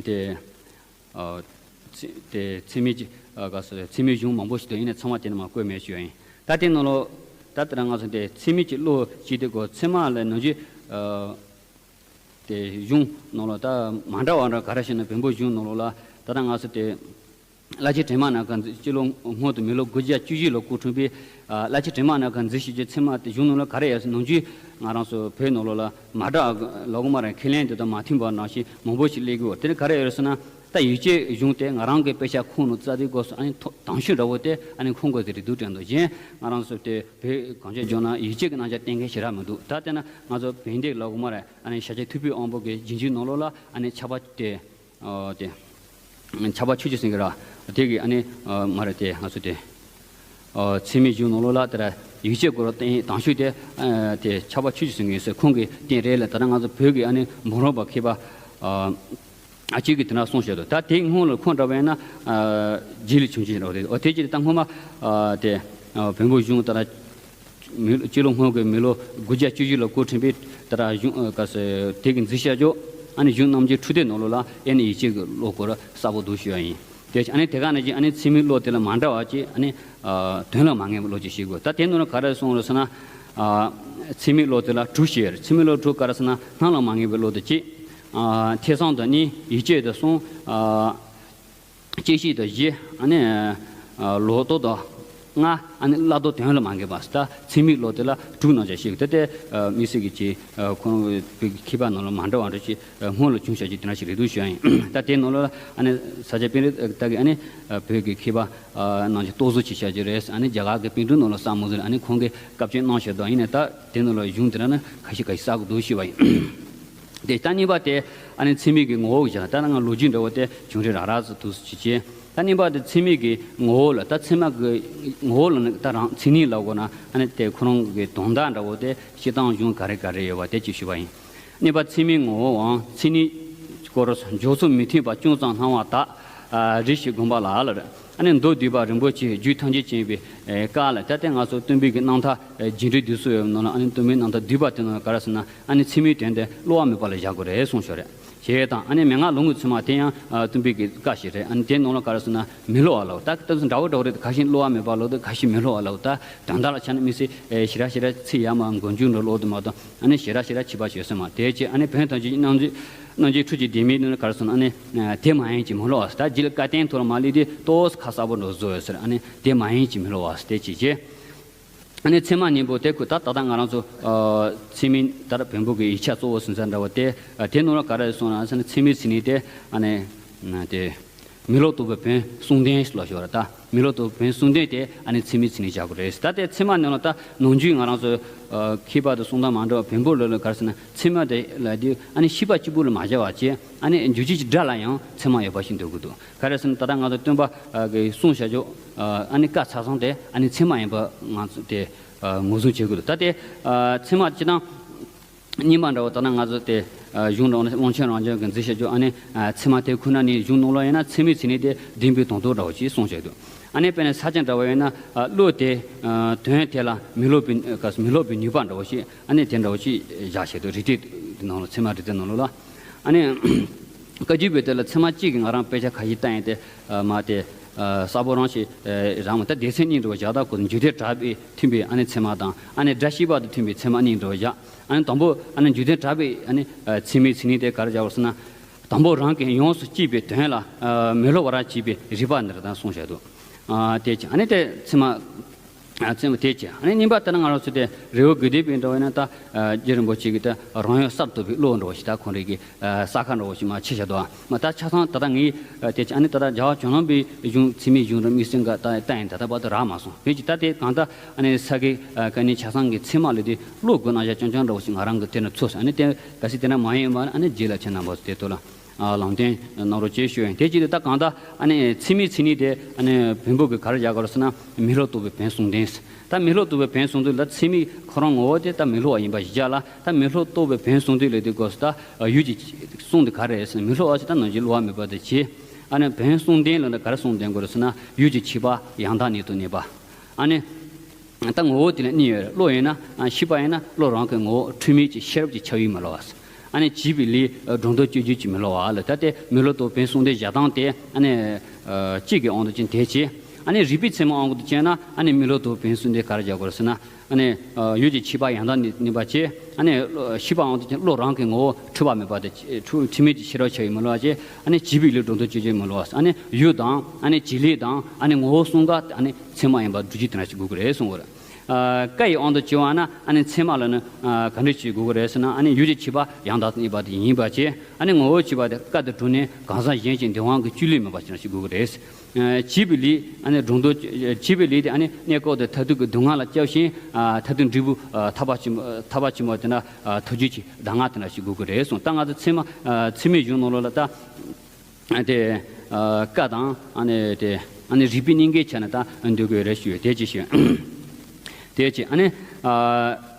དེ་དེ་ཚད་མའི་གི་ག་ཚོད་ཚད་མའི་གཞུང་མང་པོ་ཞིག་འདུག་ཡིན་ནའི་ཚང་མ་དེ་ནས་མར་བཀོད་མེད་ཞུ་ཡ་ཡིན། ད་དེ་ནང་ལོགས་ད་ལྟ་ང་ཚོ་དེ་ཚད་མའི་གི་བློ་ཅི་དེ་གོ་ཚད་མ་ལ་ནང་བཞིན། དེ་གཞུང་ནང་ལོགས་ད་མ་འདྲ་བ་འདྲ་ག་རེ་ཞེ་ན་བོན་པོ་གཞུང་ནང་ལོགས་ལ་ད་ལྟ་ང་ཚོ་དེ་བླ་ཆེན་དྲི་མ་ནམ་མཁའ་མཛད། སྤྱི་ལོ་སྔོན་དུ་མི་ལོ་དགུ་བརྒྱ་བཅུ་བཞི་ལོར་སྐུ་འཁྲུངས་པའི་ཨ་བླ་ཆེན་དྲི་མ་ནམ་མཁའ་མཛད་བཞག་རྒྱུ་ཚད་མ་དེ་གཞུང་ནང་ལོགས་ག་རེ་ཡོད་ཟེར་ན། ནང་ཆོས་ང་རང་ཚོ་བོད་ནང་ལོགས་ལ་མ་འདྲ་ལབ་དགོས་མ་རེད། ཁས་ལེན་དེ་དང་མ་མཐུན་པ་ནང་བཞིན་མང་པོ་ཞིག་སླེབས་ཀྱི་ཡོད། དེ་ནི་ག་རེ་ཡོད་ཟེར་ན། ད་ཡིག་ཆའི་གཞུང་དེ་ང་རང་གི་དཔེ་ཆ་ཁུངས་ནང་བཙལ་དུས་སྐབས་སུ་ཨ་ནི་ཐོ་དང་ཤོས་འདྲ་བོ་དེ་ཨ་ནི་ཁོང་གི་ཟེར་རེད་འདུག་དྲན་འདུག་གཞན་ང་རང་ཚོ་དེ་བོད་གངས་ཅན་ལྗོངས་ན་ཡིག་ཆའི་གི་རྣམ་གཞག་གཏན་འཁེལ་ཞེ་དྲག་མི་འདུག་ད་དེ་ན་ང་ཚོ་བོན་བསྟན་ལབ་དགོས་མ་རེད། ཨ་ནི་ཤཱཀྱ་ཐུབ་པའི་དབང་པོ་གི་རྗེས་འཇུག་ནང་ལོགས་ལ་ཨ་ནི་ཕྱྭ་པ་དེ་ཨ་དེ་ཕྱྭ་པ་ཆོས་ཀྱི་སེང་གེ་ར་དེ་གི་ཨ་ནི་མ་རེད། དེ་ང་ཚོ་དེ་ ཚད་མའི་གཞུང་ནང་ལོགས་ལ་དེ་ལ་ཡིད་ཆེས་སྐོར་བསྟན་དང་ཤོས་དེ་དེ་ཕྱྭ་པ་ཆོས་ཀྱི་སེང་གེ་ཟེར་ཁོང་གིས་བསྟན་རེད་ལ། ད་ལྟ་ང་ཚོ་བོད་ཀྱི་ཨ་ནི་འབུམ་རམས་པ་མཁས་པ་ཨ་གཅིག་གིས་དེ་འདྲ་གསུངས་བཞག་འདུག་ད་དེ་སྔོན་ལ་ཁོང་འདྲ་བ་ཡིན་ན་རྗེ་ལས་བྱུང་ཆེན་འདྲ་བ་རེད། འོ་དེ་ཅི་ད་སྔོན་མ་དེ་བོན་པོ་གཞུང་ད་ལ་མི་སྤྱི་ལོ་སྔོན་གྱི་མི་ལོ་དགུ་བརྒྱ་བཅུ་བཞི་ལ་སྐུ་ཕྲེང་བའི་ད་ལྟ་གཞུང་ག་ཟེར་དེ་གི་མཛད་བྱ་ཅོག་ཨ་ནི་གཞུང་རྣམ་འབྱེད་འཕྲོས་དེབ་ནང་ལོགས་ལ་ཨེ་ནི་ཡིད་ཆེས་ཀྱི་བློ་སྐོར་གསལ་པོ་འདུག་ཞུ་བ་ཡིན། དེ་ཨ་ནི་དེ་ག་ནང་བཞིན་ཨ་ནི་ཚད་མའི་བློ་དེ་ལ་མ་འདྲ་བ་ཅིག་ཨ་ནི་དོན་ལ་མ་ངེས་པའི་བློ་ཅིག་ཤེས་དགོས། ད་དེ་ནང་ལ་ག་རེ་གསུངས་རེད་ཟེར་ན། ཚད་མའི་བློ་དེ་ལ་དྲུག་ཤེས། ཚད་མའི་བློ་དྲུག་ག་རེ་ཟེར་ན། སྣང་ལ་མ་ངེས་པའི་བློ་དེ་གཅིག་ཐེ་ཚོམ་དང་གཉིས། ཡིད་ཆེས་དང་གསུམ། བཅད་ཤེས་དང་བཞི། ཨ་ནི་ལོག་རྟོག་དང་ལྔ། ཨ་ནི་བློ་ལྡོག་དོན་ལ་མ་ངེས་པ། ད་ཚད་མའི་བློ་དེ་ལ་དྲུག་རྣམ་བཞག་ཤེས་དགོས། ད་དེ་དམིགས་བསལ་གྱི་ཅིག་ཁོང་བོད་ཀྱི་མཁས་པ་ནང་ལ་མ་འདྲ་བ་འདྲ་ཅིག་སྔོན་ལ་བྱུང་བཞག་ཅིག་དེ་འདྲ་ཞིག་རེད་འདུག་ཞུ་ཡ་ཡིན། ད་དེ་ནང་ལ་ཨ་ནི་ས་སྐྱ་པཎྜི་ཏ་གིས་ཨ་ནི་བོད་ཀྱི་མཁས་པ་རྣམས་ཀྱིས་རྟོག་བཟོ་བྱས་བཞག་ཅིག་རེད། ཨ་ནི་རྒྱ་གར་གྱི་པཎ་གྲུབ་ནང་ལ་གསལ་མོ་ཟེར། ཨ་ནི་ཁོང་གིས་བཀའ་བཅད་གནང་བཞག་འདུག་ཡིན་ནའི་ད་དེ་ནང་ལ་གཞུང་དེ་འདྲ་ནི་ཁ་ཤས་ཁ་ཤས་གསལ་གི་འདུག་ཞུ་བ་ཡིན། དེ་ད་གཉིས་པ་དེ་ཨ་ནི་ཚད་མའི་གི་ངོ་བོ་བཞག་ད་ང་ལོ་རྒྱུས་འདྲ་བོ་དེ་བྱུང་རིམ་རགས་རགས་ཙམ་འདུག་ཅིག་བྱས། ད་གཉིས་པ་དེ་ཚད་མའི་གི་ངོ་བོ་ལ། ད་ཚད་མ་གི་ངོ་བོ་ལ་ནི་ད་རང་མཚན་ཉིད་ལབ་དགོས་ན་ཨ་ནི་དེ་ཁོ་རང་གི་དོན་དག་འདྲ་བོ་དེ་སྤྱིར་བཏང་གཞུང་ག་རེ་ག་རེ་ཡོད་པ་དེ་ཅིག་ཞུ་བ་ཡིན། གཉིས་པ་ཚད་མའི་ངོ་བོའམ་མཚན་ཉིད་སྐོར་འཇོག་ཚུལ་མི་མཐུན་པ་ཅུང་ཙམ་སྣང་བ་དག་རེ་ཞིག་དགོངས་པ་ལ་ལ། ཨ་ནི་མདོ་སྡུད་པ་རིན་པོ་ཆེས་རྒྱུད་ཐམས་ཅད་མཁྱེན་པའི་བཀའ་ལ། ད་ལྟ་ང་ཚོ་སྟོན་པའི་གི་རྣམ་ཐར་རྒྱས་འབྲིང་བསྡུས་གསུམ་ཡོད་ནང་ལ་ཨ་ནི་སྟོན་པའི་རྣམ་ཐར་བསྡུས་པ་དེ་ནང་ག་རེ་ཟེར་ན། ཨ་ནི་ཚད་མའི་དོན་དེ་བསླུ་བ་མེད་པ་ལ་བཞག་དགོས་རེད་གསུངས་ཞོར་རེད། ཞེས་དང་། ཨ་ནི་མན་ངག་ལུང་གི་ཚད་མ་དེ་ཡང་སྟོན་པའི་གི་བཀའ་ཞིག་རེད། ཨ་ནི་དེ་ནང་ལ་ག་རེ་ཟེར་ན་མི་བསླུ་བ་ལབ། ད་ལྟ་ཚུལ་འདྲ་བོ་འདྲ་བོ་རེད། ཁ་ཤས་བསླུ་བ་མེད་པ་ལབ་དུས་ཁ་ཤས་མི་བསླུ་བ་ལབ། ད་དོན་དག་ལ་ཆ་ནས་དམིགས་བསལ་ཞེ་དྲག་ཞེ་དྲག་ཚིག་ཡར་མར་མགོ་མཇུག་འདྲ་ཀློག་དུ་མ་གཏོགས། ཨ་ནི་ཞེ་དྲག་ཞེ་དྲག་ཕྱི་པ་ཞེས་སེམས་མ་དེ་བྱས། ཨ་ནི་བོན་ཐམས་ཅད་རྣམ་འབྱེད་རྣམ་འབྱེད་འཕྲོས་ཀྱི་བདེན་མེད་ནི་ག་རེ་ཟེར་ན། ཨ་ནི་དེ་མ་ཡིན་ཅིང་མི་སླུ་བ་ཟེར། ད་རྗེ་ལ་བཀའ་བསྟན་ཐོག་ལ་མ་སླེབས་དུས་ཏོག་ཙམ་ཁ་གསལ་པོ་འགྲོ་བཟོ་ཡོད་ཟེར། ཨ་ནི་དེ་མ་ཡིན་ཅིང་མི་སླུ་བ་ཟེར་དེ་བྱས་བྱས། ཨ་ནི་ཚད་མ་གཉིས་པོ་དེ་ཁོ་ད་ད་ལྟ་ང་རང་ཚོ་ཚད་མའི་ད་ལྟ་བོན་པོ་གི་ཡིག་ཆ་གཙོ་བོ་ཟིན་ས་འདྲ་བོ་དེ་དེ་ནང་ལ་ག་རེ་གསུངས་ན་ཟེར་ན། ཚད་མའི་མཚན་ཉིད་དེ་ཨ་ནི་དེ། མི་སླུ་རྟོགས་པའི་བོན་གསུམ་ལྡན་ལ་ཞུ་བ་རེད། ད་མི་སླུ་རྟོགས་པའི་བོན་གསུམ་ལྡན་དེ་ཨ་ནི་ཚད་མའི་མཚན་ཉིད་བཞག་དགོས་རེད། ད་དེ་ཚད་མ་ནང་ལ་ད་ནང་རྒྱུད་ང་རང་ཚོ་མཁས་པ་དང་གསུང་སྟངས་མ་འདྲ་བ་བོན་པོ་ལ་ལ་ག་རེ་ཟེར་ན། ཚད་མ་དེ་ལ་དེ་ཨ་ནི་ཤེས་པ་གཅིག་པུ་ལ་མ་བཞག་པ་བྱས། ཨ་ནི་རྒྱུད་སྤྱི་གི་སྒྲ་ལ་ཡང་ཚད་མ་ཡོད་པ་ཞིག་འདོད་ཀྱི་འདུག་ག་རེ་ཟེར་ན་ད་ལྟ་ང་ཚོ་སྟོན་པ་གི་གསུང་བྱ་ཆོག་ཨ་ནི་བཀའ་ཆ་ཚང་དེ་ཨ་ནི་ཚད་མ་ཡིན་པ་ང་ཚོ་དེ་ངོས་བཟུང་བྱེད་དགོས་འདུག་ད་དེ་ཚད་མ་སྤྱིར་བཏང་རྙིང་པ་འདྲ་བོ་ད་ནང་ང་ཚོ་དེ་གཞུང་འདྲ་བོ་ནི་དབང་ཆེན་རང་བྱོན་གྱི་མཛད་བྱ་ཆོག་ཨ་ནི་ཚད་མ་དེ་ཁོ་ན་ནི་གཞུང་ནང་ལོགས་ཡིན་ན་ཚད་མའི་མཚན་ཉིད་དེ་བདེན་པའི་དོན་རྟོགས་འདྲ་བོ་ཞིག་གསུངས་བྱས་འདུག་ཨ་ནི་དཔེར་ན་ས་སྐྱ་འདྲ་བོ་ཡིན་ན་བློ་དེ་དོན་དེ་ལ་མི་སླུ་བའི་མི་སླུ་བའི་ནུས་པ་འདྲ་བོ་ཞིག་ཨ་ནི་དེ་འདྲ་བོ་ཞིག་བཞག་བྱས་འདུག་རིགས་གཏེར་ནང་ལ། ཚད་མ་རིགས་གཏེར་ནང་ལོགས་ལ། ཨ་ནི་བཀའ་བརྒྱུད་པའི་དེ་ལ་ཚད་མ་གཅིག་གི་ང་རང་དཔེ་ཆ་ཁ་ཤས་བལྟས་ཡིན་ཏེ། མ་དེ་གསལ་པོ་རང་ཞིག་རང་མ་ད་སྡེ་ཚན་གཉིས་འགྲོ་བ་བཞག་ད་གོ་འཇུག་ལྡན་གྲགས་པས་མཐུན་པའི་ཨ་ནི་ཚད་མ་དང་། ཨ་ནི་སྒྲ་ཤེས་པ་དང་མཐུན་པའི་ཚད་མ་གཉིས་འགྲོ་བ་བཞག་ཨ་ནི་དང་པོ་ཨ་ནི་འཇུག་ལྡན་གྲགས་པས་ཨ་ནི་ཚད་མའི་མཚན་ཉིད་དེ་ག་རེ་བཞག་པ་ཟེར་ན། དང་པོ་རང་གི་ཡོངས་སུ་གཅིག་པའི་དོན་ལ་མི་སླུ་བར་བྱེད་པའི་རིགས་པ་འདི་རེད་ད་གསུངས་བཞག་འདུག་དེ་ཅི་ཨ་ནི་དེ་ཚད་མ། ཚད་མ་དེ་ཅི། ཨ་ནི་གཉིས་པ་དེ་ནི་ང་རང་ཚོ་དེ་རི་བོ་དགེ་ལྡན་པའི་འདྲ་བ་ཡིན་ན་ད་རྗེ་རིན་པོ་ཆེ་གི་ད་རང་ཡུལ་གསར་རྟོགས་པའི་བློ་འདྲ་བ་ཞིག་ད་ཁོང་རང་གི་ས་ཁ་འདྲ་བ་ཞིག་མར་ཕྱེ་བཞག་འདུག་མ་ད་ཆ་ཚང་ད་ལྟ་ངས་དེ་ཅི་ཨ་ནི་ད་ལྟ་རྒྱལ་བ་བྱང་སློབ་པའི་གཞུང་ཚད་མའི་གཞུང་རེད་དམིགས་བསལ་འགའ་ད་ལྟ་ཡིན་ད་ལྟ་བར་དུ་རག་མ་སོང་། དེ་ཅི་ད་དེ་གང་ལྟར་ཨ་ནི་ས་དགེ་བཀའ་རྙིང་ཆ་ཚང་གི་ཚད་མ་ལས་དེ་བློ་སྒོ་ནང་བཞག་རྐྱང་རྐྱང་འདྲ་བ་ཞིག་ང་རང་གི་དེ་ནས་ཚོར་སོང་། ཨ་ནི་དེ་གལ་སྲིད་དེ་འདྲ་མ་ཡིན་པ་ཨ་ནི་རྗེས་ལ་ཁྱེད་རྣམ་པ་ཚོ་དེ་ཐོག་ལ། ལམ་སྟོན་གནང་རོགས་ཞེས་ཞུ་ཡིན། དེ་བྱས་ཏེ་ད་གང་ལྟར་ཨ་ནི་ཚད་མའི་མཚན་ཉིད་དེ་ཨ་ནི་བོན་པོ་གི་ག་རེ་བཞག་གོ་ཟེར་ན་མི་སླུ་རྟོགས་པའི་བོན་གསུམ་ལྡན། ད་མི་སླུ་རྟོགས་པའི་བོན་གསུམ་ལྡན་ལ་ཚད་མའི་ཁོ་རང་ངོ་བོ་དེ་ད་མི་སླུ་བ་ཡིན་པ་ཞིག་བཞག་ལ། ད་མི་སླུ་རྟོགས་པའི་བོན་གསུམ་ལྡན་ལས་དེ་གོ་ཟེར་ད་ཡུལ་གྱི་གསུམ་དེ་ག་རེ་རེད་ཟེར་ན་མི་སླུ་བ་ཞིག་ད་ནང་བཞིན་བསླུ་བ་མེད་པ་དེ་བྱས། ཨ་ནི་བོན་གསུམ་ལྡན་ལ་ད་ག་རེ་གསུམ་ལྡན་དགོས་རེད་ཟེར་ན་ཡུལ་གྱི་ཆད་པ་ཡང་དག་ཉིད་དུ་གནས་པ། ཨ་ནི། ད་ངོ་བོ་དེ་ལ་གཉིས་ཡོད་རེད། བློ་ཡིན་ན་ཤེས་པ་ཡིན་ན་བློ་རང་གི་ངོ་བོ་འཁྲུལ་མེད་ཀྱི་ཤེས་རབ་ཀྱི་ཁྱབ་ཡུལ་མི་སླུ་བ། ཨ་ནི་བྱས་པའི་ལས་སྒྲོ་འདོགས་གཅོད་རྒྱུ་ཅིག་མི་སླུ་བ་ལ། ད་དེ་མི་སླུ་རྟོགས་བོན་གསུམ་ལྡན་བཞག་སྟངས་དེ་ཨ་ནི་གཅིག་གི་དབང་དུ་བྱས་དེ་བྱས། ཨ་ནི་རིགས་པའི་ཚད་མའི་དབང་དུ་བྱས་ན་ཨ་ནི་མི་སླུ་རྟོགས་བོན་གསུམ་ལྡན་ག་རེ་བཞག་དགོས་རེད་ཟེར་ན། ཨ་ནི་ཡུལ་གྱི་ཆད་པ་ཡང་དག་ནི་གནས་པ་བྱས། ཨ་ནི་ཤེས་པའི་དབང་དུ་བྱས་བློ་རང་གི་ངོ་བོ་འཁྲུལ་པ་མེད་པ་དེ་འཁྲུལ་འཁྲུལ་མེད་ཀྱི་ཤེས་རབ་ཁྱབ་ཡུལ་མི་སླུ་བ་བྱས། ཨ་ནི་བྱས་པའི་ལས་སྒྲོ་འདོགས་གཅོད་རྒྱུ་མི་སླུ་བ། ཨ་ནི་ཡུལ་དང་ཨ་ནི་བྱེད་ལས་དང་ཨ་ནི་ངོ་བོ་གསུམ་ཀ་ཨ་ནི། ཚད་མ་ཡིན་པར་སྒྲུབ་རྒྱུ་དེ་འདྲ་ཞིག་དགོས་ཀྱི་རེད་གསུངས་པ་རེད། ཨ་བཀའ་ཡི་དབང་དུ་བྱས་པ་ན་ཨ་ནི་ཚད་མ་ལ་ནི་ཨ་ག་འདྲ་ཞིག་དགོས་ཀྱི་རེད་ཟེར་ན། ཨ་ནི་ཡུལ་གྱི་ཆད་པ་ཡང་དག་གནས་པ་དེ་ཡིན་པ་བྱས། ཨ་ནི་ངོ་བོ་ཆད་པ་དེ་བཀའ་དང་གྲོགས་ནས་གང་ཟག་གཞན་གྱི་འདོད་དབང་གི་བཅུད་ལས་མིན་པ་ཞིག་ཞིག་དགོས་ཀྱི་རེད། ཨ་བྱས་པའི་ལས་ཨ་ནི་སྒྲོ་འདོགས་བྱས་པའི་ལས་དེ་ཨ་ནི་གནས་སྐབས་དེ་མཐར་ཐུག་གི་སྡུག་བསྔལ་ལ་སྐྱབས་ཤིང་། ཨ་མཐར་ཐུག་འབྲས་བུ་ཨ་ཐར་པ་ཆེན་པོ་ཐར་པ་ཆེན་པོ་དེ་འདྲ་ཨ་ཐོབ་རྒྱུ་གྱི་གདམས་ངག་དེ་འདྲ་ཞིག་དགོས་ཀྱི་རེད་གསུངས། ད་ང་ཚོ་ཚད་མ་ཨ་ཚད་མའི་གཞུང་ནང་ལོགས་ལ་ད། དེ་བཀའ་དང་ཨ་ནི་དེ་ ཨ་ནི་རིག་པའི་གནས་འགལ་ཆགས་ནས་ད་འདོད་དགོས་རེད་ཞུ་ཡོད། དེ་ཅི་ཞུ། དེ་ཅི་ཨ་ནི། ཨ།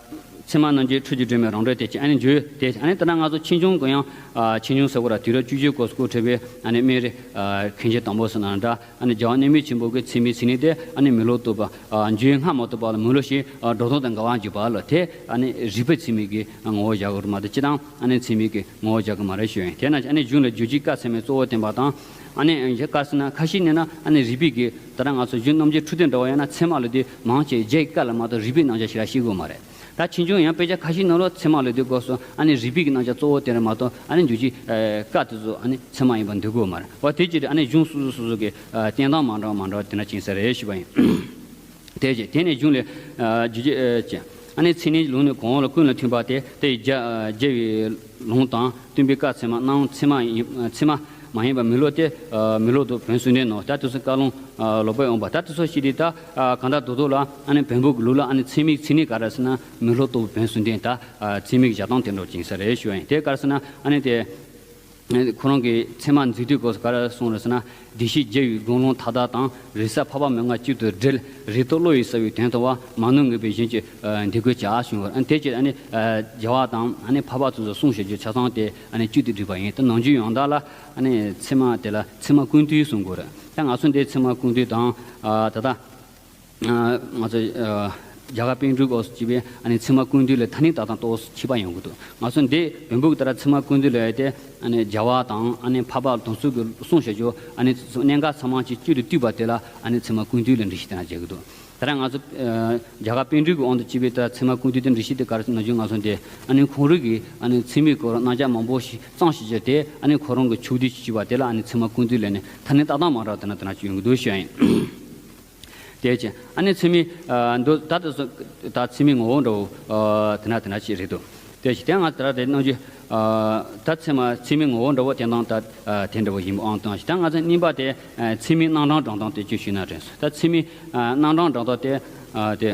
ཚད་མ་རྣམ་འབྱེད་འཁྲུལ་རྒྱུ་སྒྲོན་མེ་རང་གྲོལ་དེ་ཅི་ཨ་ནི་བརྗོད་དེ་ཨ་ནི་ད་ལྟ་ང་ཚོ་ཆེ་ཆུང་གི་ཡང་ཨ་ཆེ་ཆུང་ཟེར་བ་ར་དུས་རབས་བཅུ་བཞི་སྐོར་སྐོར་འཕྲད་པའི་ཨ་ནི་སྨན་རི་ཨ་མཁན་ཆེན་དང་པོ་ཟེར་ན་འདྲ་ཨ་ནི་རྒྱལ་བ་གནས་མལ་ཆེན་པོ་གི་ཚད་མའི་མཚན་ཉིད་དེ་ཨ་ནི་མི་སློབ་ཏོ་པ་ཨ་འཇུག་སྔ་མ་ཏོ་པ་ལ་མི་སློབ་ཞིང་ཨ་འགྲོ་དོན་དང་འགལ་བ་འཇུག་པ་ལ་དེ་ཨ་ནི་རིགས་པའི་ཚད་མའི་གི་ངོ་བོ་བཞག་གི་རེད་མ་གཏོགས་སྤྱིར་བཏང་ཨ་ནི་ཚད་མའི་གི་ངོ་བོ་བཞག་གི་མ་རེད་ཞུ་ཡིན། དེས་ན་ཨ་ནི་གཞུང་ལ་རྒྱུད་ཀྱི་བཀའ་ཚད་མའི་གཙོ་བོ་བསྟན་པ་དང་། ཨ་ནི་ཡང་བཀའ་ཟེར་ན་ཁ་ཤས་ནས་ན་ཨ་ནི་རིགས་པའི་གི་ད་ལྟ་ང་ཚོ་གཞུང་རྣམ་འབྱེད་འཁྲུལ་བསྟན་འདྲ་བོ་ཡང་ན་ཚད་མ་ལ་དེ་མང་ཆེ་རྒྱའི་བཀའ་ལ་མ་གཏོགས་རིགས་པའི་རྣམ་གཞག་ཞིག་ལ་ཤེས་དགོས་མ་རེད། ད་ཕྱིས་འབྱུང་ཡང་དཔེ་ཆ་ཁ་ཤས་ནང་ལ་ཚད་མ་ལ་དེ་སྐོར་སོ་ཨ་ནི་རིགས་པའི་གི་རྣམ་གཞག་གཙོ་བོ་དེ་རེད་མ་གཏོགས་ཨ་ནི་རྒྱུད་ཀྱི་བཀའ་དེ་ཚོ་ཨ་ནི་ཚད་མ་ཡིན་པ་འདོད་དགོས་མ་རེད། འོ་དེ་ཅི་རེད་ཨ་ནི་གཞུང་སོ་སོ་སོ་སོ་གི་བསྟན་སྟངས་མ་འདྲ་བ་མ་འདྲ་བ་དེ་འདྲ་ཅིག་ཡིན་ས་རེད་ཞུས་པ་ཡིན། དེ་རྗེས་དེ་ནས་གཞུང་ལས་རྒྱུད་ཀྱི་ཨ་ནི་མཚན་ཉིད་ལུང་ནི་གོང་འོག་ལ་ཀུན་ལ་མཐུན་པ་སྟེ་དེ་ཡི་རྒྱ་རྒྱལ་བའི་ལུང་དང་བསྟན་པའི་བཀའ་ཚད་མ་སྣང་ཚད་མ་ཡིན་ཚད་མ་མ་ཡིན་པ་མི་སློབ་སྟེ་མི་སློབ་ཏོ་བོན་གསུམ་ལྡན་ནོ། ད་དེ་ཚོ་བཀའ་ལུང་ལོག་པར་འོངས་པ་ད་དེ་ཚོ་ཞིག་དེ་ད་གང་ལྟར་རྡོག་རྡོག་ལ་ཨ་ནི་བོན་པོ་གི་ལུགས་ལ་ཨ་ནི་ཚད་མའི་མཚན་ཉིད་ག་རེ་ཟེར་ན་མི་སློབ་ཏོ་བོན་གསུམ་ལྡན་ད་ཚད་མའི་བཞག་སྟངས་དེ་འདྲ་ཅིག་ཡིན་ས་རེད་ཞུ་བ་ཡིན། དེ་ག་རེ་ཟེར་ན་ཨ་ནི་དེ། ཁོ་རང་གི་ཚད་མ་འཛིན་སྟངས་སྐོར་ག་རེ་གསུངས་རེད་ཟེར་ན། བདེ་གཤེགས་རྒྱལ་བའི་དགོངས་ལུང་མཐའ་དག་དང་། རེ་ས་འཕགས་པ་མན་ངག་གཅིག་ཏུ་འབྲེལ། རེ་དོགས་བློ་ཡིས་གསལ་བའི་དོན་མཐོང་བ། མ་ནུ་ངེས་པའི་གཞན་གྱི་འདི་དགོས་བྱ་གསུངས་པར་དེ་ཕྱིར་ཨ་ནི་རྒྱལ་བ་དང་ཨ་ནི་འཕགས་པ་ཚོ་གསུང་བྱེད་རྒྱུ་ཆ་ཚང་དེ་ཨ་ནི་གཅིག་ཏུ་བསྒྲིལ་བ་ཡིན། ད་ནམ་རྒྱུན་ཡང་དག་ལ་ཨ་ནི་ཚད་མ་དེ་ལ་ཚད་མ་ཀུན་བཏུས་གསུང་དགོས་རེད། ད་ང་ཚོ་འདི་ཚད་མ་ཀུན་བཏུས་དང་ད་ལྟ། ང་ཚོ་རྒྱ་གར་པཎ་གྲུབ་སྐོར་སུ་བྱས་པའི་ཨ་ནི་ཚད་མ་ཀུན་བཏུས་ལས་ཐ་སྙད་བཏགས་སྟངས་ཏོག་ཙམ་ཁྱད་པར་ཡོང་གི་འདུག་ང་ཚོ་འདི་བོན་པོ་གི་ལྟར་ཚད་མ་ཀུན་བཏུས་ལས་དེ་ཨ་ནི་རྒྱལ་བ་དང་ཨ་ནི་འཕགས་པ་དེ་ཚོ་གི་གསུང་བྱ་རྒྱུ་ཨ་ནི་གནད་འགག་ཚང་མ་གཅིག་གཅིག་ཏུ་བཏུས་པ་དེ་ལ་ཨ་ནི་ཚད་མ་ཀུན་བཏུས་ལ་འགྲེལ་བཤད་དེ་འདྲ་བྱེད་ཀྱི་འདུག་ད་ལྟ་ང་ཚོ་རྒྱ་གར་པཎ་གྲུབ་ཀྱི་དབང་དུ་བྱས་པའི་ལྟར་ཚད་མ་ཀུན་བཏུས་དེ་འགྲེལ་བཤད་དེ་ག་རེ་ཟེར་ན་རྒྱུ་ང་ཚོ་འདི་ཨ་ནི་ཁོང་རང་གི་ཨ་ནི་ཚད་མའི་སྐོར་རྣམ་གཞག་མང་པོ་ཞིག་གཙང་ཞིག་བྱས་ཏེ་ཨ་ནི་ཁོ་རང་གི་ཕྱོགས་བསྡུས་ཤིག་བྱས་པ་དེ་ལ་ཨ་ནི་ཚད་མ་ཀུན་བཏུས་ལས་ནི་ཐ་སྙད་བཏགས་སྟངས་མ་འདྲ་དེ་འདྲ་དེ་འདྲ་ཅིག་ཡོང་གི་འདུག་ཞུ་ཡ་ཡིན། དེ་ཅི་ཨ་ནི་ཚད་མའི་ཨ་མདོ་ད་དེ་སོ་ད་ཚད་མའི་ངོ་བོ་འདྲ་བོ་ཨ་དེ་འདྲ་དེ་འདྲ་ཅིག་རེད་འདུག་དེ་ཅི་དེ་ང་དེ་འདྲ་རེད་གནང་རྒྱུ་ཨ་ད་ཚད་མ་ཚད་མའི་ངོ་བོ་འདྲ་བོ་བསྟན་སྟངས་ད་ཨ་དེ་འདྲ་བོ་ཡིན་པ་ཨང་དང་ཞིག་ད་ང་ཚོ་གཉིས་པ་དེ་ཨ་ཚད་མའི་རྣམ་གྲངས་བགྲང་སྟངས་དེ་ཅིག་ཞུས་ན་དྲན་སོང་། ད་ཚད་མའི་ཨ་རྣམ་གྲངས་བགྲང་སྟངས་དེ་ཨ་དེ།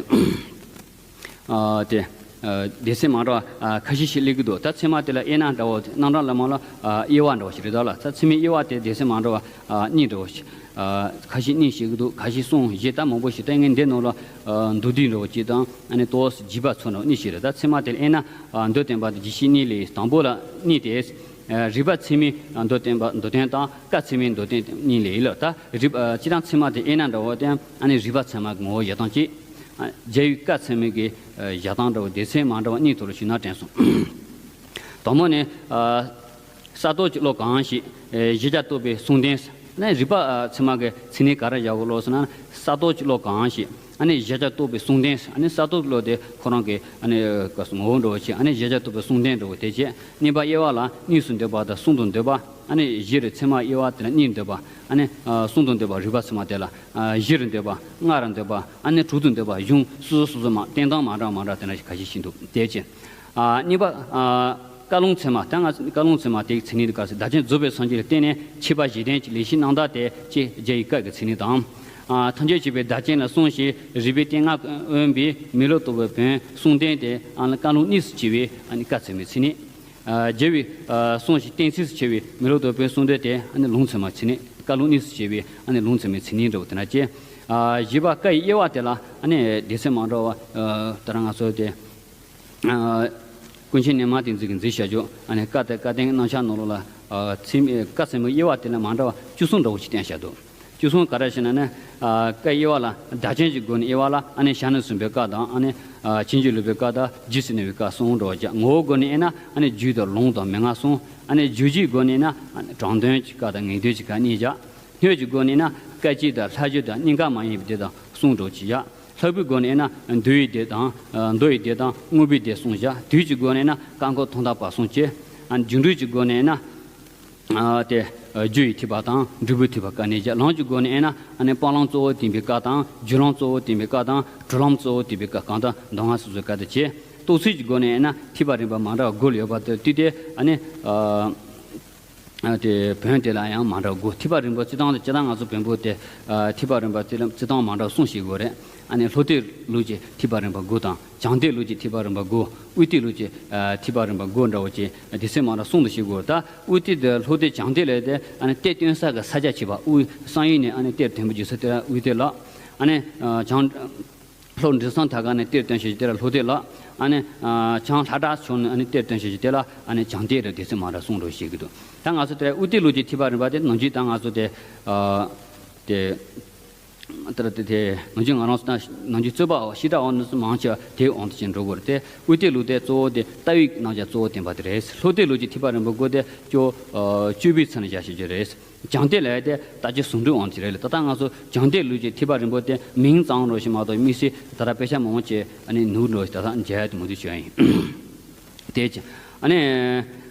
ཨ་དེ། ཨ་སྡེ་ཚན་མ་འདྲ་བ་ཨ་ཁ་ཤས་ཤིག་སླེབས་ཀྱི་འདུག་ད་ཚད་མ་དེ་ལ་དབྱེ་ན་འདྲ་བོ་རྣམ་གྲངས་ལ་མ་ལ་ཨ་དབྱེ་བ་འདྲ་བོ་ཞིག་རེད་ད་ལ། ད་ཚད་མའི་དབྱེ་བ་དེ་སྡེ་ཚན་མ་འདྲ་བ་ཨ་གཉིས་འདྲ་བོ་ཞིག་ཨ་ཁ་ཤས་གཉིས་ཤིག་གི་འདུག་ཁ་ཤས་གསུམ་བཞི་ད་མང་པོ་ཞིག་ད་ངས་འདི་ནང་ལ་ཨ་མདོ་སྡེ་འདྲ་བོ་གཅིག་དང་ཨ་ནི་ཏོག་ཙམ་རྒྱས་པ་ཚོ་འདྲ་བོ་གཉིས་ཤིག་རེད། ད་ཚད་མ་དེ་ལ་དབྱེ་ན་ཨ་མདོ་བསྟན་པ་དང་རྒྱས་བཤད་གཉིས་ལས་དང་པོ་ལ་གཉིས་ཏེ། ཨ་རིགས་པ་ཚད་མའི་མདོ་བསྟན་པ་མདོ་བསྟན་དང་བཀའ་ཚད་མའི་མདོ་བསྟན་གཉིས་ལས་ཡིན་ལ། ད་རིགས་པ་སྤྱིར་བཏང་ཚད་མ་དེ་དབྱེ་ན་འདྲ་བོ་དེ་ཨ་ནི་རིགས་པ་ཚད་མ་གི་ངོ་བོ་བཞག་སྟངས་གཅིག་ཨ་རྒྱལ་བའི་བཀའ་ཚད་མའི་གི་ཨ་བཞག་སྟངས་འདྲ་བོ་སྡེ་ཚན་མ་འདྲ་བ་གཉིས་ཐོག་ལ་ཞུས་ན་དྲན་སོང་། དང་པོ་ནི་ཨ་ས་སྟོབས་ཀྱི་བློ་གང་ཞིག་ཨེ་གཞལ་བྱ་རྟོགས་པའི་གསུང་རྟེན། ཨ་ནི་རིགས་པ་ཨ་ཚད་མ་གི་མཚན་ཉིད་ག་རེ་བཞག་དགོས་ལོ་ཟེར་ན་ས་སྟོབས་ཀྱི་བློ་གང་ཞིག་ཨ་ནི་གཞལ་བྱ་རྟོགས་པའི་གསུང་རྟེན། ཨ་ནི་ས་སྟོབས་ཀྱི་བློ་དེ་ཁོ་རང་གི་ཨ་ནི་ངོ་བོ་འདྲ་བོ་ཞིག་ཨ་ནི་གཞལ་བྱ་རྟོགས་པའི་གསུང་རྟེན་འདྲ་བོ་དེ་བྱས། གཉིས་པ་དབྱེ་བ་ལ་གཉིས་སུ་འདོད་པ་དང་གསུམ་དུ་འདོད་པ། ཨ་ནི་བཞི་རུ་ཚད་མ་དབྱེ་བ་དེ་ལ་གཉིས་འདོད་པ། ཨ་ནི་ཨ་གསུམ་དུ་འདོད་པ་རིགས་པ་ཚད་མ་དེ་ལ་ཨ་བཞི་རུ་འདོད་པ། ལྔ་རུ་འདོད་པ། ཨ་ནི་དྲུག་ཏུ་འདོད་པ། གཞུང་སོ་སོ་སོ་སོ་མ་བསྟན་སྟངས་མ་འདྲ་མ་འདྲ་དེ་འདྲ་ཞིག་ཁ་ཤས་ཤིག་འདུག་དེ་བྱས། ཨ་གཉིས་པ་ཨ་བཀའ་ལུང་ཚད་མ། ད་ང་བཀའ་ལུང་ཚད་མ་དེའི་མཚན་ཉིད་དེ་ག་ཟེར། བདག་ཅག་རྫོགས་པའི་སངས་རྒྱས་ལ་བརྟེན་ནས་མཆོད་པ་བཞེས་ལྡན་གྱི་ལེགས་བཤད་རྣམ་དག་དེ་ཅེས་རྒྱལ་བའི་བཀའ་གི་མཚན་ཉིད་དང་། ཨ་ཐམས་ཅད་མཁྱེན་པའི་བདག་ཅག་ལ་གསུངས་ཤིང་རིགས་པའི་གཏེར་མངའ་དབེན་པའི་མི་སློབ་ལྟ་བུའི་བོན་གསུང་རྟེན་དེ་ཨ་ནི་བཀའ་ལུང་གཉིས་སུ་ཕྱེ་བའི་ཨ་ནི་བཀའ་ཚད་མའི་མཚན་ཉིད། ཨ་རྒྱལ་བའི་ཨ་གསུང་ཞིང་གཏན་ཚིགས་སུ་ཕྱེ་བའི་མི་སློབ་ལྟ་བུའི་བོན་གསུང་རྟེན་དེ་ཨ་ནི་ལུང་ཚད་མའི་མཚན་ཉིད། བཀའ་ལུང་གཉིས་སུ་ཕྱེ་བའི་ཨ་ནི་ལུང་ཚད་མའི་མཚན་ཉིད་འདྲ་བོ་དེ་འདྲ་བྱས། ཨ་བཞི་པ་བཀའ་ཡི་དབྱེ་བ་དེ་ལ་ཨ་ནི་སྡེ་ཚན་མ་འདྲ་བ་ཨ་ད་རང་ང་ཚོ་དེ། ཨ་ཀུན་མཁྱེན་རྣལ་མ་བསྟན་འཛིན་གྱིས་མཛད་བཞག་རྒྱུ་ཨ་ནི་བཀའ་དང་བཀའ་བསྟན་གྱི་རྣམ་གཞག་ནང་ལོགས་ལ་ཨ་ཚད་མའི་བཀའ་ཚད་མའི་དབྱེ་བ་དེ་ལ་མ་འདྲ་བ་བཅུ་གསུམ་འདྲ་བོ་ཞིག་བསྟན་བཞག་འདུག་བཅུ་གསུམ་ག་རེ་ཞེ་ན་ནི་ཨ་བཀའི་དབྱེ་བ་ལ་བདག་རྐྱེན་གྱི་སྒོ་ནས་དབྱེ་བ་ལ་ཨ་ནི་ཞལ་ནས་གསུངས་པའི་བཀའ་དང་ཨ་ནི་ཨ་བྱིན་གྱིས་བརླབས་པའི་བཀའ་དང་རྗེས་སུ་གནང་བའི་བཀའ་གསུམ་འདྲ་བོ་བཞག་ངོ་བོའི་སྒོ་ནས་དབྱེ་ན་ཨ་ནི་རྒྱུད་དང་ལུང་དང་མན་ངག་གསུམ། ཨ་ནི་རྒྱུད་ཀྱི་སྒོ་ནས་ན་ཨ་ནི་དྲང་དོན་གྱི་བཀའ་དང་ངེས་དོན་གྱི་བཀའ་གཉིས་བཞག་སྣོད་ཀྱི་སྒོ་ནས་ན་སྐད་ཅིག་དང་ལྷག་བཅས་དང་གཉིས་ཀ་མ་ཡིན་པའི་སྡེ་དང་གསུམ་འདྲ་བོ་ཅིག་བཞག་ལྷག་པའི་སྒོ་ནས་ན་མདོ་ཡི་སྡེ་དང་ཨ་མདོ་ཡི་སྡེ་དང་དངོས་པོའི་སྡེ་གསུམ་བཞག་དུས་ཀྱི་སྒོ་ནས་ན་བཀའ་འཁོར་ཐོག་མཐའ་བར་གསུམ་བཅས། ཨ་རྒྱུ་འབྲས་ཀྱི་སྒོ་ནས་ན་ཨ་དེ་ཨ་རྒྱུ་ཡི་ཐེག་པ་དང་འབྲས་བུའི་ཐེག་པ་བཀའ་གཉིས་བཞག་ལམ་གྱི་སྒོ་ནས་ན་ཨ་ནི་སྤང་ལམ་གཙོ་བོ་བསྟན་པའི་བཀའ་དང་རྒྱུ་ལམ་གཙོ་བོ་བསྟན་པའི་བཀའ་དང་གྲོལ་ལམ་གཙོ་བོ་བསྟན་པའི་བཀའ། གང་ལྟར་མདོ་སྔགས་སོ་སོའི་བཀའ་དང་བཅས། རྟོགས་ཚུལ་གྱི་སྒོ་ནས་ན་ཐེག་པ་རིམ་པ་མ་འདྲ་བ་དགུ་ལ་ཡོད་པ་དེ་བསྡུས་ཏེ་ཨ་ནི་ཨ་ཨ་དེ་བོན་དེ་ལ་ཡང་མ་འདྲ་དགུ། ཐེག་པ་རིམ་པ་སྤྱིར་བཏང་དེ་སྤྱིར་བཏང་ང་ཚོ་བོན་པོ་དེ་ཨ་ཐེག་པ་རིམ་པ་སྤྱིར་བཏང་མ་འདྲ་གསུམ་ཞིག་དགོས་རེད། ཨ་ནི་ལྷོ་གཏེར་ལུགས་ཀྱི་ཐེག་པ་རིམ་པ་དགུ་དང་། བྱང་གཏེར་ལུགས་ཀྱི་ཐེག་པ་རིམ་པ་དགུ། དབུས་གཏེར་ལུགས་ཀྱི་ཨ་ཐེག་པ་རིམ་པ་དགུ་འདྲ་བོ་ཅིག་སྡེ་ཚན་མ་འདྲ་གསུམ་དུ་ཕྱེ་དགོས། ད་དབུས་གཏེར་དང་ལྷོ་གཏེར་བྱང་གཏེར་ལས་དེ་ཨ་ནི་གཏེར་སྟོན་ས་གི་ས་ཆ་ཕྱེ་བ། དབུས་བསམ་ཡས་ནས་ཨ་ནི་གཏེར་ཐོན་པ་བརྗོད་ས་དེ་ལ་དབུས་གཏེར་ལབ། ཨ་ནི་ཨ་བྱང་ལྷོ་འབྲས་སྤུངས་ཐང་ག་ནས་གཏེར་སྟོན་བྱེད་ས་དེ་ལ་ལྷོ་གཏེར་ལབ། ཨ་ནི་ཨ་བྱང་ལྷ་བྲག་ཕྱོགས་ནས་ཨ་ནི་གཏེར་སྟོན་བྱེད་ས་དེ་ལ་ཨ་ནི་བྱང་གཏེར་རེད། སྡེ་ཚན་མ་འདྲ་གསུམ་འདྲ་བོ་ཞིག་གི་འདུག། ད་ང་ཚོ་དེ་དབུས་གཏེར་ལུགས་ཀྱི་ཐེག་པ་རིམ་པ་དེ་ནང་བཞིན་ད་ང་ཚོ་དེ་ཨ་དེ། ལྟར་དེ་དེ་ནང་བཞིན་ང་རང་ཚོ་ནང་བཞིན་རྩོད་པ་ཞེ་དྲག་འོང་ནས་མང་ཆེ་བ་དེའི་དབང་དུ་ཅིག་འགྲོ་དགོས་རེད། དེ་དབུས་གཏེར་ལུགས་དེ་གཙོ་བོ་དེ་ལྟ་བའི་རྣམ་གཞག་གཙོ་བོ་བསྟན་པ་དེ་རེད། ལྷོ་གཏེར་ལུགས་ཀྱི་ཐེག་པ་རིམ་པ་དགུ་དེ་སྐྱོ་སྤྱོད་པའི་ཚུལ་ནས་བཞག་ཤེས་ཀྱི་རེད། བྱང་གཏེར་ལས་དེ་ལྟ་སྤྱོད་ཟུང་འབྲེལ་དབང་དུ་རེད་ལ། ད་ལྟ་ང་ཚོ་བྱང་གཏེར་ལུགས་ཀྱི་ཐེག་པ་རིམ་པ་དེ་མིང་ཙམ་རོ་ཞིག་མ་གཏོགས་དམིགས་བསལ་ད་ལྟ་དཔེ་ཆ་མང་ཆེ་ཨ་ནི་ནུབ་འགྲོ་ཞིག་ད་ལྟ་མཇལ་ཡ་དེ་མུ་མཐུད་བྱས་ཡིན། དེ་ཅི། ཨ་ནི་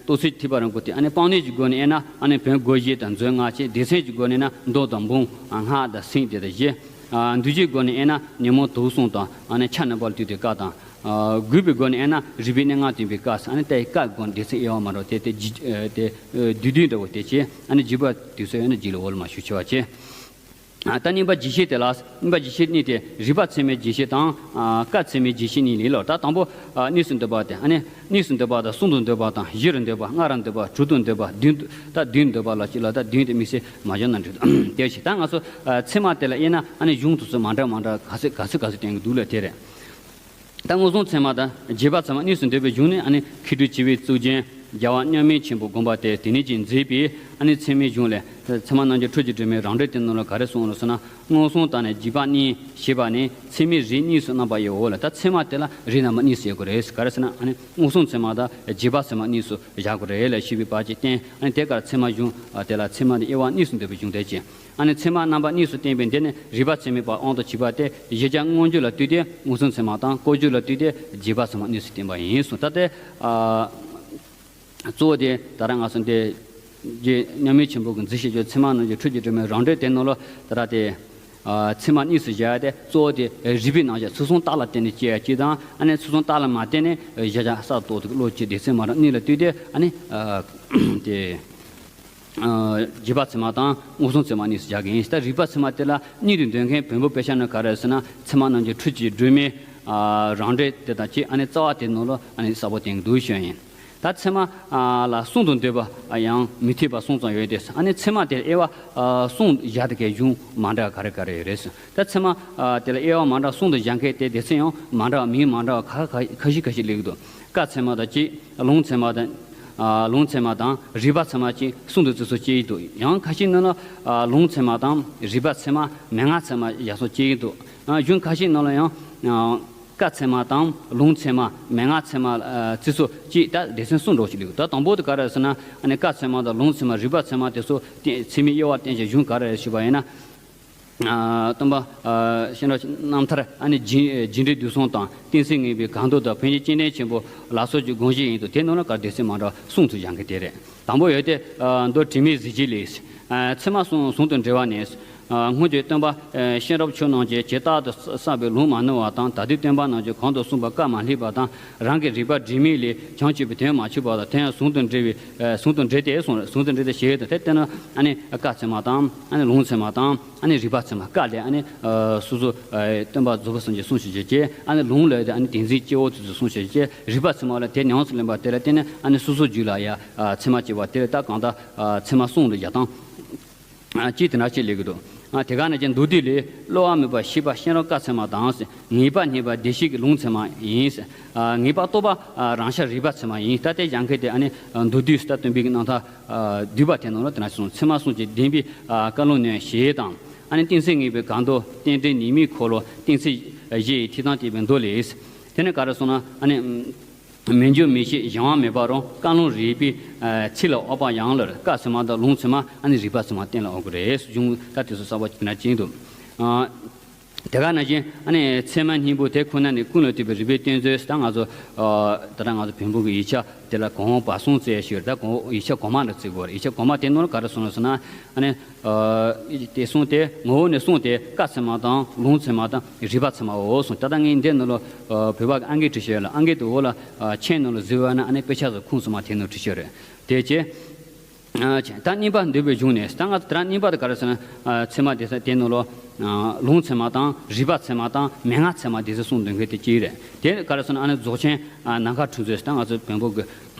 རྟོགས་ཚུལ་ཐེག་པ་རིམ་པ་དེ་ཨ་ནི་སྤང་གནས་ཀྱི་སྒོ་ནས་དབྱེ་ན་ཨ་ནི་བོན་སྒོ་བཞི་དང་མཛོད་ལྔ་བྱས། སྡེ་ཚན་གྱི་སྒོ་ནས་ན་མདོ་དང་འབུམ། སྔགས་དང་སེང་དེ་དང་བཞི། འདུས་བྱས་སྒོ་ནས་དབྱེ་ན་ཉོན་མོངས་དུག་གསུམ་དང་། ཨ་ནི་ཆ་རྣམ་པ་ལ་ལྟོས་ཏེ་བཀའ་དང་། དགོས་པའི་སྒོ་ནས་དབྱེ་ན་རིག་པའི་གནས་ལྔ་སྟོན་པའི་བཀའ། ཨ་ནི་ལྟ་བའི་བཀའ་སྒོ་ནས་སྡེ་ཚན་དབྱེ་བ་མ་འདྲ་བ་དེ་དེ་བསྡུས་བསྡུས་འདྲ་བོ་དེ་བྱས། ཨ་ནི་བརྒྱུད་པ་དེ་ཚོ་ཡང་ན་རྗེས་ལ་འོག་ལ་མ་ཞུ་ཆེ་བ་བྱས། ད་གཉིས་པ་རྗེས་ཤེས་དེ་ལ། གཉིས་པ་རྗེས་ཤེས་གཉིས་དེ་རིགས་པ་ཚད་མའི་རྗེས་ཤེས་དང་། བཀའ་ཚད་མའི་རྗེས་ཤེས་གཉིས་ལས་ལོ། ད་དང་པོ་གཉིས་སུ་འདོད་པ་དེ། ཨ་ནི་གཉིས་སུ་འདོད་པ་དང་། གསུམ་དུ་འདོད་པ་དང་། བཞི་རུ་འདོད་པ། ལྔ་རུ་འདོད་པ། དྲུག་ཏུ་འདོད་པ། བདུན་དུ། ད་བདུན་འདོད་པ་ལ་གཅིག་ལ་ད་བདུན་དེ་དམིགས་བསལ་མ་བྱུང་ན་འགྲིག་དེ་ཞིག། ད་ང་ཚོ་ཚད་མ་དེ་ལ་དབྱེ་ན་ཨ་ནི་གཞུང་དེ་ཚོ་མ་འདྲ་མ་འདྲ་ག་ཚོད་ག་ཚོད་ག་ཚོད་བསྟན་གྱི་འདུག་ལ་དེ་རེད། ད་མངོན་སུམ་ཚད་མ་དང་རྗེས་དཔག་ཚད་མ་གཉིས་སུ་འདོད་པའི་གཞུང་ནི། ཨ་ནི་མཁས་གྲུབ་ཆེ་བའི་གཙུག་རྒྱན་རྒྱལ་བ་མཉམ་མེད་ཆེན་པོ་དགོངས་པ་དེར་དེ་ནས་ཀྱང་མཛད་པའི་ཨ་ནི་ཚད་མའི་གཞུང་ལས། ཚད་མ་རྣམ་འབྱེད་འཕྲུལ་གྱི་སྒྲོན་མེ་རང་འགྲེལ་དེ་ནང་ལ་ག་རེ་གསུངས་རེད་ཟེར་ན། མངོན་སུམ་དང་ནི་རྗེས་དཔག་གཉིས་ཞེས་པ་ནི་ཚད་མའི་རིགས་གཉིས་སུ་རྣམ་པར་དབྱེའོ་ལ། ད་ཚད་མ་དེ་ལ་རིགས་རྣམ་པ་གཉིས་སུ་དབྱེ་དགོས་རེད། ག་རེ་ཟེར་ན། ཨ་ནི་མངོན་སུམ་ཚད་མ་དང་རྗེས་དཔག་ཚད་མ་གཉིས་སུ་བཞག་དགོས་རེད་ལ་ཞེས་པའི་བར་གྱི་བསྟན། ཨ་ནི་དེ་གར་ཚད་མ་གཞུང་དེ་ལ་ཚད་མ་དེ་དབྱེ་བ་གཉིས་སུ་འདོད་པའི་གཞུང་དེ་བྱས། ཨ་ནི་ཚད་མ་རྣམ་པ་གཉིས་སུ་བསྟན་པའི་འདི་ནི་རིགས་པ་ཚད་མའི་བར་དབང་དུ་བྱས་པ་སྟེ། གཞལ་བྱ་མངོན་བརྗོད་ལ་ལྟོས་ཏེ་མངོན་སུམ་ཚད་མ་དང་། བཀོད་བྱུས་ལ་ལྟོས་ཏེ་རྗེས་དཔག་ཚད་མ་གཉིས་སུ་བསྟན་པ་ཡིན་གསུངས། ད་ལྟའི་ཨ་གཙོ་བོ་དེ་ད་རང་ང་ཚོ་འདི་རྗེ་མཉམ་མེད་ཆེན་པོ་གིས་མཛད་བཞག་རྒྱུ་ཚད་མ་རྣམ་འབྱེད་འཕྲུལ་གྱི་སྒྲོན་མེ་རང་འགྲེལ་དེ་ནང་ལ་ད་ར་དེ་ཨ་ཚད་མ་གཉིས་སུ་བཞག་སྟེ། གཙོ་བོ་དེ་རིགས་པའི་རྣམ་གཞག་ཚུལ་གསུམ་རྟགས་ལ་བརྟེན་ནས་སྐྱེ་ཡ་གཅིག་དང་། ཨ་ནི་ཚུལ་གསུམ་རྟགས་ལ་མ་བརྟེན་ནས་གཞལ་བྱ་གསར་གཏོད་དེ་བློ་སྐྱེ་སྡེ་ཚན་མ་འདྲ་གཉིས་ལ་ལྟོས་ཏེ། ཨ་ནི་ཨ་དེ། རྗེས་དཔག་ཚད་མ་དང་མངོན་སུམ་ཚད་མ་གཉིས་སུ་བཞག་གི་ཡིན། ད་རིགས་པ་ཚད་མ་དེ་ལ་གཉིས་དུ་འདོད་མཁན་བོན་པོ་དཔེ་ཆ་ནང་ག་རེ་ཟེར་ན། ཚད་མ་རྣམ་འབྱེད་འཕྲུལ་གྱི་སྒྲོན་མེ་རང་འགྲེལ་དེ་དང་བཅས། ཨ་ནི་རྩ་བ་དེ་ནང་ལ་ཨ་ནི་གསལ་པོ་བསྟན་གྱི་འདུག་ཞུ་ཡ་ཡིན། ད་ཚད་མ་ལ་གསུམ་དུ་འདོད་པ་ཡང་མི་འཐད་པ་གསུམ་ཙམ་ཡོད་དེ། ཨ་ནི་ཚད་མ་དེར་དབྱེ་བ་གསུམ་བཞག་དེ་གའི་གཞུང་མ་འདྲ་ག་རེ་ག་རེ་ཡོད་རེད་ཟེར། ད་ཚད་མ་དེ་ལ་དབྱེ་བ་མ་འདྲ་གསུམ་དུ་བཞག་མཁན་དེ་སྡེ་ཚན་ཡང་མ་འདྲ་བ་མིང་མ་འདྲ་བ་ཁ་ཁ་ཁ་ཤས་ཁ་ཤས་སླེབས་ཀྱི་འདུག། བཀའ་ཚད་མ་དང་གཅིག། ལུང་ཚད་མ་དང་། ཨ་ལུང་ཚད་མ་དང་རིགས་པ་ཚད་མ་བཅས་གསུམ་དུ་བརྩི་སྲོལ་སྐྱེ་ཡི་འདུག། ཡང་ཁ་ཤས་ནང་ལ་ཨ་ལུང་ཚད་མ་དང་རིགས་པ་ཚད་མ་མན་ངག་ཚད་མ་བཞག་སྲོལ་སྐྱེ་ཡི་འདུག། ཨ་གཞུང་ཁ་ཤས་ནང་ལ་ཡང་ཨ་བཀའ་ཚད་མ་དང་ལུང་ཚད་མ་མན་ངག་ཚད་མ་ཨ་བརྩི་སྲོལ་གཅིག། ད་སྡེ་ཚན་གསུམ་འདྲ་ཞིག་འདུག། ད་དང་པོ་དེ་ག་རེ་ཟེར་ན། ཨ་ནི་བཀའ་ཚད་མ་དང་ལུང་ཚད་མ་རིགས་པ་ཚད་མ་དེ་ཚོ་ཚད་མའི་དབྱེ་བ་བསྟན་བྱ་གཞུང་ག་རེ་རེད་ཞུས་པ་ཡིན་ན། ཨ་སྟོན་པ་ཨ་སྤྱན་རས་རྣམ་ཐར། ཨ་ནི་རྗེ་རྗེས་དྲན་དུས་གསུམ་དང་། བསྟན་སྲིད་ངེས་པའི་གང་འདོད་དང་། ཕན་ཆད་སྤྱན་འདྲེན་ཆེན་པོ་ལ་སོགས་ཀྱི་དགོངས་གཞི་ཡིན་འདུག། དེ་ནང་ལ་ག་སྡེ་ཚན་མ་འདྲ་གསུམ་དུ་བཞག་མཁན་དེ་རེད། དང་པོ་ཡོད་དེ། ཨ་མདོ་དྲི་མེད་གཟི་བརྗིད་ལས། ཨ་ཚད་མ་གསུམ་ཟུང་དུ་འབྲེལ་བ་ནི། ཨ་སྔོན་གྱི་སྟོན་པ་ཨ་གཤེན་རབ་ཆོས་རྣམས་ཀྱིས་ཇི་ལྟར་དུ་བསམས་པའི་ལུང་མ་ནོར་བ་དང་། ད་ལྟའི་སྟོན་པ་རྣམས་ཀྱིས་གོང་དུ་གསུངས་པ་བཀའ་མ་བསླད་པ་དང་། རང་གི་རིག་པ་དྲི་མེད་ལས་བྱང་ཆུབ་པའི་དོན་མ་ཆུད་པ་དང་། དེ་ཡང་ཟུང་དུ་འབྲེལ་བའི་ཨ་ཟུང་དུ་འབྲེལ་ཏེ་གསུངས། ཟུང་དུ་འབྲེལ་ཏེ་ཞེས་དང་། དེ་ལྟར་ན་ཨ་ནི་བཀའ་ཚད་མ་དང་། ཨ་ནི་ལུང་ཚད་མ་དང་། ཨ་ནི་རིགས་པ་ཚད་མ། བཀའ་ལས་ཨ་ནི་ཨ་སོ་སོ་ཨ་སྟོན་པ་རྫོགས་པའི་སངས་རྒྱས་གསུངས་ཤིག་ཅེས། ཨ་ནི་ལུང་ལས་ཨ་ནི་བསྟན་འཛིན་སྐྱེ་བོ་དེ་ཚོས་གསུངས་ཤིག་ཅེས། རིགས་པ་ཚད་མ་ལ་དེ་ཉམས་སུ་ལེན་པ་དེ་ལ་བརྟེན་ནས། ཨ་ནི་སོ་སོའི་རྒྱུད་ལ་ཡ་ཨ་ཚད་མ་སྐྱེ་བ་དེ་ལ་ད་གང་ལྟར་ཨ་ཚད་མ་གསུམ་ལ་བཞག་སྟངས་ཨ་གཅིག་དེ་འདྲ་ཅིག་སླེབས་ཀྱི་འདུག། ཨ་དེ་ག་ནང་བཞིན་མདོ་སྡེ་ལས། གློ་བ་མེད་པ་ཞེས་པ་གཤེན་རབ་བཀའ་ཚད་མ་དང་། ངེས་པ་རྙེད་པ་བདེ་གཤེགས་ཀྱི་ལུང་ཚད་མ་ཡིན། ཨ་ངེས་པ་རྟོགས་པ་ཨ་རང་ཤར་རིགས་པ་ཚད་མ་ཡིན། ད་དེ་ཡང་གལ་ཏེ་ཨ་ནི་མདོ་སྡེ་ཟེར་ད་སྟོན་པའི་རྣམ་ཐར་ཨ་བསྡུས་པ་དེ་ནང་ལ་དེ་འདྲ་ཞིག་གསུངས། ཚད་མ་གསུམ་གྱིས་བདེན་པའི་ཨ་བཀའ་ལུང་ནོད་ཞེས་དང་། ཨ་ནི་བསྟན་སྲིད་ངེས་པའི་གང་འདོད། རྟེན་འབྲེལ་ཉེས་དམིགས་འཁོར་ལོ། གཏན་ཚིགས་བཞི་ཡི་ཐིག་དམ་བསྟན་པའི་མདོ་ལས། དེ་ནི་ག་རེ་གསུངས་ན། ཨ་ནི་མི་འགྱུར་མི་ཤེས་གཞན་དབང་མེད་པ་རུ། བཀའ་ལུང་རིགས་པའི་ཨ་ཚིག་ལ་འོས་པ་ཡང་ལ། བཀའ་ཚད་མ་དང་ལུང་ཚད་མ། ཨ་ནི་རིགས་པ་ཚད་མ་གཏན་ལ་དབབ་དགོས་རེད། གཞུང་ད་དེ་ཚོ་གསར་པ་ཅིག་ན་ཅིག་འདུག། ཨ་དེ་ག་ནང་བཞིན་ཨ་ནི་ཚད་མ་སྙིང་པོ་དེ་ཁོ་ན་ནི། ཀུན་ལ་ལྟོས་པའི་རིགས་པའི་གཏེར་མཛོད། ད་ང་ཚོ་ཨ་ད་ལྟ་ང་ཚོ་བོན་པོ་གི་ཡིག་ཆ་དེ་ལ་གོང་འོག་བར་གསུམ་བཙལ་ཞུས། ད་གོང་འོག་ཡིག་ཆ་གོང་མ་ལ་བརྩི་དགོས་རེད། ཡིག་ཆ་གོང་མ་དེ་ནང་ལ་ག་རེ་གསུངས་ལ་ཟེར་ན། ཨ་ནི་ཨ་དེ་གསུངས་ཏེ། ངོ་བོ་ནས་གསུངས་ཏེ། བཀའ་ཚད་མ་དང་ལུང་ཚད་མ་དང་རིགས་པ་ཚད་མའོ་གསུངས། ད་ལྟ་ངས་འདི་ནང་ལ་ཨ་བོད་པ་གི་ཨང་ཀི་བྲིས་ཤོག་ལ། ཨང་ཀི་དེ་འོག་ལ་ཨ་མཆན་ནང་ལ་གཟིགས་པ་ན། ཨ་ནི་དཔེ་ཆ་ཚོ་ཁུངས་སུ་མ་དེ་ནང་བྲིས་ཤོག་རེད། དེ་བྱས། ཨ་ཅེ། ད་གཉིས་པ་འདོད་པའི་གཞུང་ནས། ད་ང་ཚོ་དེ་རིང་གཉིས་པ་དེ་ག་རེ་ཟེར་ན། ཨ་ཚད་མ་དེ་ས་དེ་ནང་ལོ། ཨ་ལུང་ཚད་མ་དང་རིགས་པ་ཚད་མ་དང་མན་ངག་ཚད་མ་དེ་ཚོ་གསུངས་འདུག་མཁན་དེ་གཅིག་རེད། དེ་ག་རེ་ཟེར་ན་ཨ་ནི་རྫོགས་ཆེན་ཨ་ནམ་མཁའ་འཁྲུགས་ཚུལ། ད་ང་ཚོ་བོན་པོ་གི་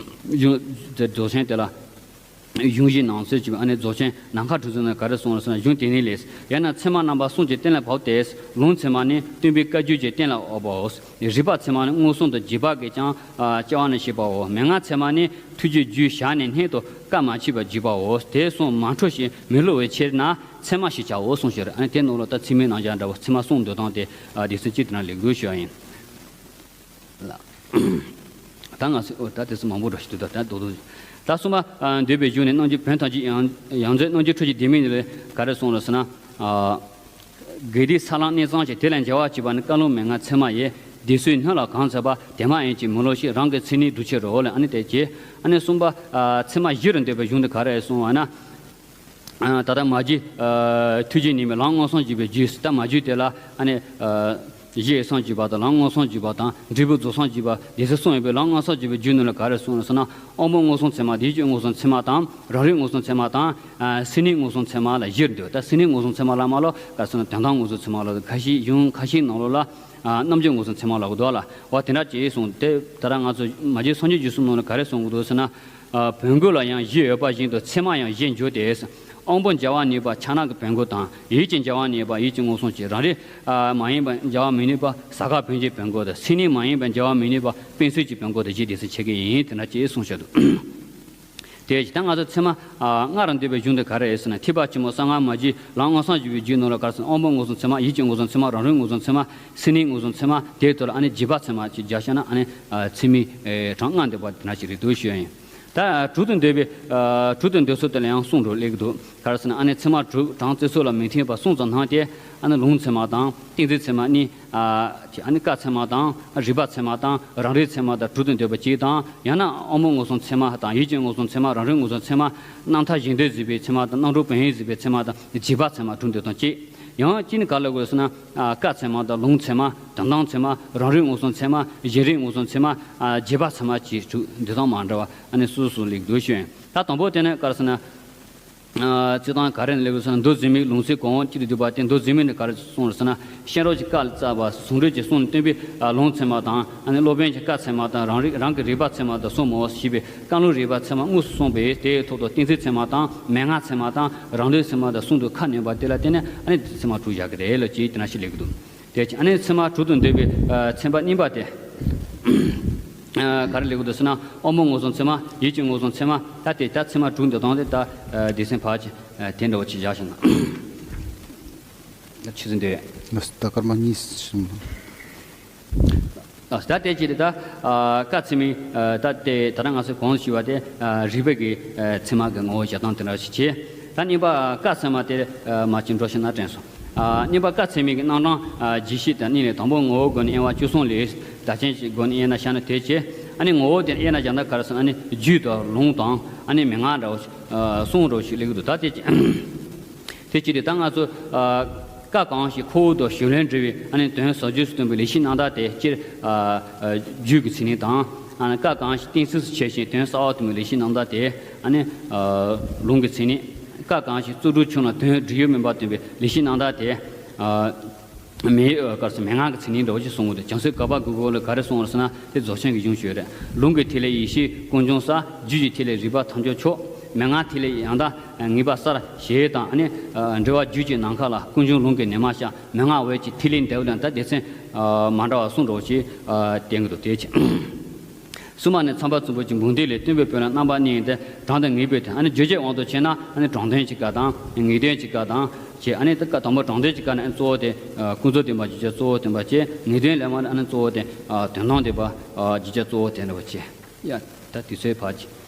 གཞུང་དེ་རྫོགས་ཆེན་དེ་ལ། གཞུང་བཞི་ནང་གསེས་ཀྱི་ཨ་ནི་རྫོགས་ཆེན་ནམ་མཁའ་འཁྲུགས་ཚུལ་ནང་ག་རེ་གསུངས་རེད་ཟེར་ན། གཞུང་དེ་ཉིད་ལས། ཡང་ན་ཚད་མ་རྣམ་པ་གསུམ་གྱིས་གཏན་ལ་ཕབ་སྟེ། ལུང་ཚད་མ་ནི་སྟོན་པའི་བཀའ་བརྒྱུད་ཀྱིས་གཏན་ལ་དབབ་པའོ། རིགས་པ་ཚད་མ་ནི་མངོན་སུམ་དུ་རྗེས་དཔག་གིས་ཀྱང་ཨ་སྐྱེ་བ་ནས་བཤད་པའོ། མན་ངག་ཚད་མ་ནི་ཐུགས་རྗེས་རྒྱུད་བཞག་ནས་སྔོན་དུ་བཀའ་མ་ཕྱིས་པར་བརྗོད་པའོ། དེ་གསུམ་མ་འཕྲོད་ཞིང་མི་བསླུ་བའི་ཕྱིར་ན་ཚད་མ་ཞེས་བྱའོ་གསུངས་ཤིང་། ཨ་ནི་དེ་ནང་ལོ་ད་ཚད་མའི་རྣམ་གཞག་འདྲ་བོ། ཚད་མ་གསུངས་འདོད་སྟངས་དེ་ཨ་སྡེ་ཚན་གཅིག་དེ་ན་ལེགས་དགོས་ཞུ་བ་ཡིན། ལ། ད་ང་ཚོ་ཨོ་ད་དེ་ཚོ་མང་པོ་འགྲོ་ཞིག་འདུག་ད་ད་རྡོག་རྡོག་ད་གསུམ་པ་ཨ་འདོད་པའི་གཞུང་ནས། རྣམ་འགྱུར་བོན་ཐམས་ཅད་ཡང་ཡང་རྩོད་རྣམ་འགྱུར་འཕྲུལ་གྱི་ལྡེ་མིག་ནས་ལས་ག་རེ་གསུངས་རེད་ཟེར་ན། ཨ་དགེ་སྡིག་ས་ལམ་གནས་ཚང་ཞིང་། དེ་ལ་འབྱེ་བ་བྱེད་པ་ནི། བཀའ་ལུང་མན་ངག་ཚད་མ་ཡིས། སྡེ་སྲིད་སྣོད་ལ་གང་ཚད་པ། དེ་མ་ཡིན་ཅིང་མི་སླུ་ཞིང་། རང་གི་མཚན་ཉིད་སྒྲུབ་ཕྱིར་རོ་ལ། ཨ་ནི་དེ་བྱས། ཨ་ནི་གསུམ་པ་ཨ་ཚད་མ་བཞི་རུ་འདོད་པའི་གཞུང་དེ་ག་རེ་གསུངས་པ་ན། ཨ་ད་ལྟ་མ་བརྗོད། ཨ་ཐུགས་རྗེ་ནུས་མེད་ལམ་མངོན་སུམ་བརྒྱུད་པའི་རྒྱུད། ད་མ་བརྗོད་དེ་ལ་ཨ་ནི་ཨ་གཞི་ཡི་སུམ་བརྒྱུད་པ་དང་། ལམ་མངོན་སུམ་བརྒྱུད་པ་དང་། འབྲས་བུ་རྫོགས་སངས་རྒྱས་པ། སྡེ་སྲིད་གསུམ་ཡོད་པའི་ལམ་མངོན་སུམ་བརྒྱུད་པའི་རྒྱུད་ནང་ལ་ག་རེ་གསུངས་ཟེར་ན། དབང་པོ་མངོན་སུམ་ཚད་མ་དང་། ཡིད་ཀྱི་མངོན་སུམ་ཚད་མ་དང་། རང་རིག་མངོན་སུམ་ཚད་མ་དང་། ཨ་སེམས་ཉིད་མངོན་སུམ་ཚད་མ་ལ་བཞིར་འདོད། ད་སེམས་ཉིད་མངོན་སུམ་ཚད་མ་ལ་མ་ལོ་ག་རེ་ཟེར་ན། དོན་དམ་མངོན་སུམ་ཚད་མ་ལ། ཁ་ཤས་གཞུང་ཁ་ཤས་ནང་ལོགས་ལ་ཨ་རྣམ་འགྱུར་མངོན་སུམ་ཚད་མ་ལ་གོ་འདུག་ལ། འོ་དེ་འདྲ་ཅིག་གསུངས་ཏེ། ད་ལྟ་ང་ཚོ་མ་བརྗོད་སངས་རྒྱས་རྒྱུད་གསུམ་ནང་ལ་ག་རེ་གསུང་གི་འདུག་ཟེར་ན། ཨ་བོན་སྐད་ལ་ཡང་བཞི་ཡོད་པ་བཞིན་དུ། ཚད་མ་ཡང་བཞི་འགྱུར་ཏེ། དབང་པོ་འབྱེ་བར་ནུས་པ་ཕྱག་ན་གི་བོན་སྐད་དང་། ཡིད་ཀྱི་འབྱེ་བར་ནུས་པ་ཡིད་ཀྱི་མངོན་སུམ་གྱི། རང་རིག་ཨ་མ་ཡིན་པ་འབྱེ་བར་མི་ནུས་པ་ཟ་ཁང་བོན་གྱི་བོན་སྐད་དང་། སེམས་ཉིད་མ་ཡིན་པ་འབྱེ་བར་མི་ནུས་པ་པིན་སིལ་གྱི་བོན་སྐད་དང་བཞི། དེ་ཚོ་ཕྱེ་གི་ཡིན། དེ་འདྲ་ཅིག་གསུངས་བཞག་འདུག་དེ་ད་ང་ཚོ་ཚད་མ་ཨ་ལྔ་རུ་འདོད་པའི་གཞུང་དེ་ག་རེ་ཟེར་ན། ཐེག་པ་ཆེན་པོ་གསང་སྔགས་མ་བརྗོད་ལམ་མངོན་སུམ་བརྒྱུད་པའི་རྒྱུད་ནང་ལ་ག་རེ་ཟེར་ན། དབང་པོ་མངོན་སུམ་ཚད་མ། ཡིད་ཀྱི་མངོན་སུམ་ཚད་མ། རང་རིག་མངོན་སུམ་ཚད་མ། སེམས་ཉིད་མངོན་སུམ་ཚད་མ། དེའི་ཐོག་ལ་ཨ་ནི་རྗེས་དཔག་ཚད་མ་ཅིག་སྦྱར་བཞག་ན། ཨ་ནི་ཨ་ཚད་མའི་ཨེ་གྲངས་ལྔ་འདོད་པ་དེ་འདྲ་ཞིག་རེད་འདུག་ཞུ་ཡ་ཡིན། ད་དྲུག་ཏུ་འདོད་པའི་ཨ་དྲུག་ཏུ་འདོད་ཚུལ་དེ་ལ་ཡང་གསུམ་རུ་སླེབས་ཀྱི་འདུག་ག་རེ་ཟེར་ན། ཨ་ནི་ཚད་མ་དྲུག་གྲངས་རྩིས་ཚུལ་ལ་མི་མཐུན་པ་གསུམ་ཙམ་སྣང་སྟེ། ཨ་ནི་ལུང་ཚད་མ་དང་། གཏན་ཚིགས་ཚད་མ་གཉིས། ཨ་ཅེ། ཨ་ནི་བཀའ་ཚད་མ་དང་། རིགས་པ་ཚད་མ་དང་། རང་རིག་ཚད་མ་དང་དྲུག་ཏུ་འདོད་པ་གཅིག་དང་། ཡང་ན་དབང་པོ་མངོན་སུམ་ཚད་མ་དང་། ཡིད་ཀྱི་མངོན་སུམ་ཚད་མ། རང་རིག་མངོན་སུམ་ཚད་མ། རྣམ་ཐར་གཞན་དོན་གཟིགས་པའི་ཚད་མ་དང་། རྣམ་གྲོལ་བོན་ཡིད་གཟིགས་པའི་ཚད་མ་དང་། རྗེས་དཔག་ཚད་མ་དྲུག་འདོད་སྟངས་གཅིག་ཡང་གཅིག་ནི་ག་ལ་དགོས་ཟེར་ན། ཨ་བཀའ་ཚད་མ་དང་། ལུང་ཚད་མ། དོན་དམ་ཚད་མ། རང་རིག་མངོན་སུམ་ཚད་མ། གཞན་རིག་མངོན་སུམ་ཚད་མ། ཨ་རྗེས་དཔག་ཚད་མ་བཅས་དྲུག་འདོད་སྟངས་མ་འདྲ་བ་ཨ་ནི་སོ་སོ་སོ་སླེབས་འདུག་ཞུ་ཡིན། ད་དང་པོ་དེ་ནི་ག་རེ་ཟེར་ན། ཨ་རྩི་སྟངས་ག་རེ་ནས་སླེབས་ཟེར་ན། མདོ་ཟེར་མིའི་ལུང་ཚིག་གོང་འོག་གཅིག་ཏུ་བསྡུས་པ་སྟེ། མདོ་ཟེར་མི་ནི་ག་རེ་གསུངས་རེད་ཟེར་ན། གཤེན་རབ་ཀྱིས་བཀའ་ལ་སྩལ་པ་ཟུང་འབྲེལ་གྱིས་གསུངས་ནས་སྟོན་པའི་ཨ་ལུང་ཚད་མ་དང་། ཨ་ནི་སློབ་དཔོན་གྱིས་བཀའ་ཚད་མ་དང་། རང་རིག་རང་གི་རིགས་པ་ཚད་མ་དང་གསུམ་མོ་ཞེས་པའི་བཀའ་ལུང་རིགས་པ་ཚད་མ་དངོས་སུ་གསུངས་པས། དེའི་ཐོག་ཏུ་གཏན་ཚིགས་ཚད་མ་དང་། མན་ངག་ཚད་མ་དང་། རང་དོན་ཚད་མ་དང་གསུམ་དུ་ཁ་བསྣན་པ་དེ་ལ་བརྟེན་ནས་ཨ་ནི་ཚད་མ་དྲུག་བཞག་གི་རེད་ལ་ཅེས་དེ་འདྲ་ཞིག་སླེབས་ཀྱི་འདུག་དེ་ཨ་ནི་ཚད་མ་དྲུག་ཏུ་འདོད་པའི་ཨ་ཚན་པ་གཉིས་པ་དེ། ཨ་ག་རེ་སླེབས་ཀྱི་འདུག་ཟེར་ན། དབང་པོ་མངོན་སུམ་ཚད་མ། ཡིད་ཀྱི་མངོན་སུམ་ཚད་མ། ད་དེ་ད་ཚད་མ་དྲུག་འདོད་སྟངས་དེ་ད་ཨ་སྡེ་ཚན་ཕལ་ཆེར་ཨ་དེ་འདྲ་བོ་ཅིག་བཞག་བཞག་ན། ད་ཆི་ཟིན་དེ། ལགས་སོ། ད་སྐར་མ་གཉིས་ཕྱིན་པ། ལགས་སོ། ད་དེ་ཅི་རེད། ད་ཨ་བཀའ་ཚད་མའི་ཨ་ད་དེ་ད་ལྟ་ང་ཚོས་གོང་དུ་ཞུས་པ་དེ་ཨ་རིགས་པའི་གི་ཨ་ཚད་མ་གི་ངོ་བོ་བཞག་སྟངས་དེ་འདྲ་ཞིག་བྱས། ད་གཉིས་པ་བཀའ་ཚད་མ་དེ་ཨ་མ་ཅིག་འགྲོ་ཤེས་ན་དྲན་སོང་། ཨ་གཉིས་པ་བཀའ་ཚད་མའི་གི་རྣམ་གྲངས་ཨ་རྒྱས་བཤད་དང་གཉིས་ལས། དང་པོ་ངོ་བོ་སྒོ་ནས་དབྱེ་བ་བཅུ་གསུམ་ལས། བརྡ་ཅན་གྱི་སྒོ་ནས་དབྱེ་ན་བྱས་ན་དེ་བྱས། ཨ་ནི་ངོ་བོ་དེ་དབྱེ་ན་བྱས་ན་ག་རེ་ཟེར་ན། ཨ་ནི་རྒྱུད་དང་ལུང་དང་། ཨ་ནི་མན་ངག་འདྲ་བོ་ཞིག་ཨ་གསུམ་འདྲ་བོ་ཞིག་སླེབས་ཀྱི་འདུག་ད་དེ་དེ་ཅི་རེད། ད་ང་ཚོ་ཨ་བཀའ་གང་ཞིག་ཁོ་བོ་དང་གཞུང་ལས་འབྲེལ་བའི་ཨ་ནི་དོན་ཟབ་རྒྱས་སུ་སྟོན་པའི་ལེགས་བཤད་རྣམ་ཐར་དེ་སྤྱིར་ཨ་ཨ་རྒྱུད་ཀྱི་མཚན་ཉིད་དང་། ཨ་ནི་བཀའ་གང་ཞིག་གཏན་ཚིགས་སུ་བྱས་ཤིང་དོན་གསལ་བར་སྟོན་པའི་ལེགས་བཤད་རྣམ་ཐར་དེ་ཨ་ནི་ཨ་ལུང་གི་མཚན་ཉིད། བཀའ་གང་ཞིག་རྩོད་སྒྲུབ་ཆུང་ལ་དོན་སྒྲིབ་གཡོགས་མིན་པར་སྟོན་པའི་ལེགས་བཤད་རྣམ་ཐར་དེ་ཨ་མེ་ཨ་ག་རེ་ཟེར། མན་ངག་གི་མཚན་ཉིད་འདྲ་བོ་ཞིག་གསུང་གི་འདུག་བྱང་སེམས་བཀའ་བར་དགུ་པོ་ལ་ག་རེ་གསུངས་རེད་ཟེར་ན། དེ་རྫོགས་ཆེན་གྱི་གཞུང་ཞིག་རེད། ལུང་གི་ཐིག་ལེ་ཡེ་ཤེས་ཀུན་འབྱུང་ས། རྒྱུད་ཀྱི་ཐིག་ལེ་རིག་པ་ཐམས་ཅད་མཆོག་མན་ངག་ཐིག་ལེ་ཡང་དག་ངེས་པ་གསལ་ཞེས་དང་། ཨ་ནི་ཨ་འགྲེལ་པ་རྒྱུད་ཀྱི་ནམ་མཁའ་ལ། ཀུན་འབྱུང་ལུང་གི་ཉི་མ་ཤར། མན་ངག་འོད་ཀྱི་ཐིག་ལེ་འདབ་ལ། ད་སྡེ་ཚན་ཨ་མ་འདྲ་བ་གསུམ་འདྲ་བོ་ཞིག་ཨ་བསྟན་གྱི་འདུག་དེ་ཕྱིར་གསུམ་པ་ནི་མཚམས་པ་གཙུག་ཕུད་ཀྱི་འབུམ་སྡེ་ལས། སྟོན་པའི་དཔེ་ལ་རྣམ་པ་གཉིས་ཏེ། དྲང་དང་ངེས་པའི་དོན། ཨ་ནི་བརྗོད་བྱའི་དབང་དུ་བྱས་ན་ཨ་ནི་དྲང་དོན་གྱི་སྐབས་དང་ངེས་དོན་གྱི་སྐབས་དང་བྱས། ཨ་ནི་ད་དང་པོ་དྲང་དོན་གྱི་སྐབས་ནི་ཨ་ནི་གཙོ་བོ་དེ་ཨ་ཀུན་རྫོབ་བདེན་པ་བརྗོད་བྱ་གཙོ་བོ་བསྟན་པ་བྱས། ངེས་དོན་ལས་མ་ནི་ཨ་ནི་གཙོ་བོ་དེ་ཨ་དོན་དམ་བདེན་པ་ཨ་བརྗོད་བྱ་གཙོ་བོ་དེ་འདྲ་བ་བྱས། ཡ་ད་དུས་ཚོད་ཕར་ཅིག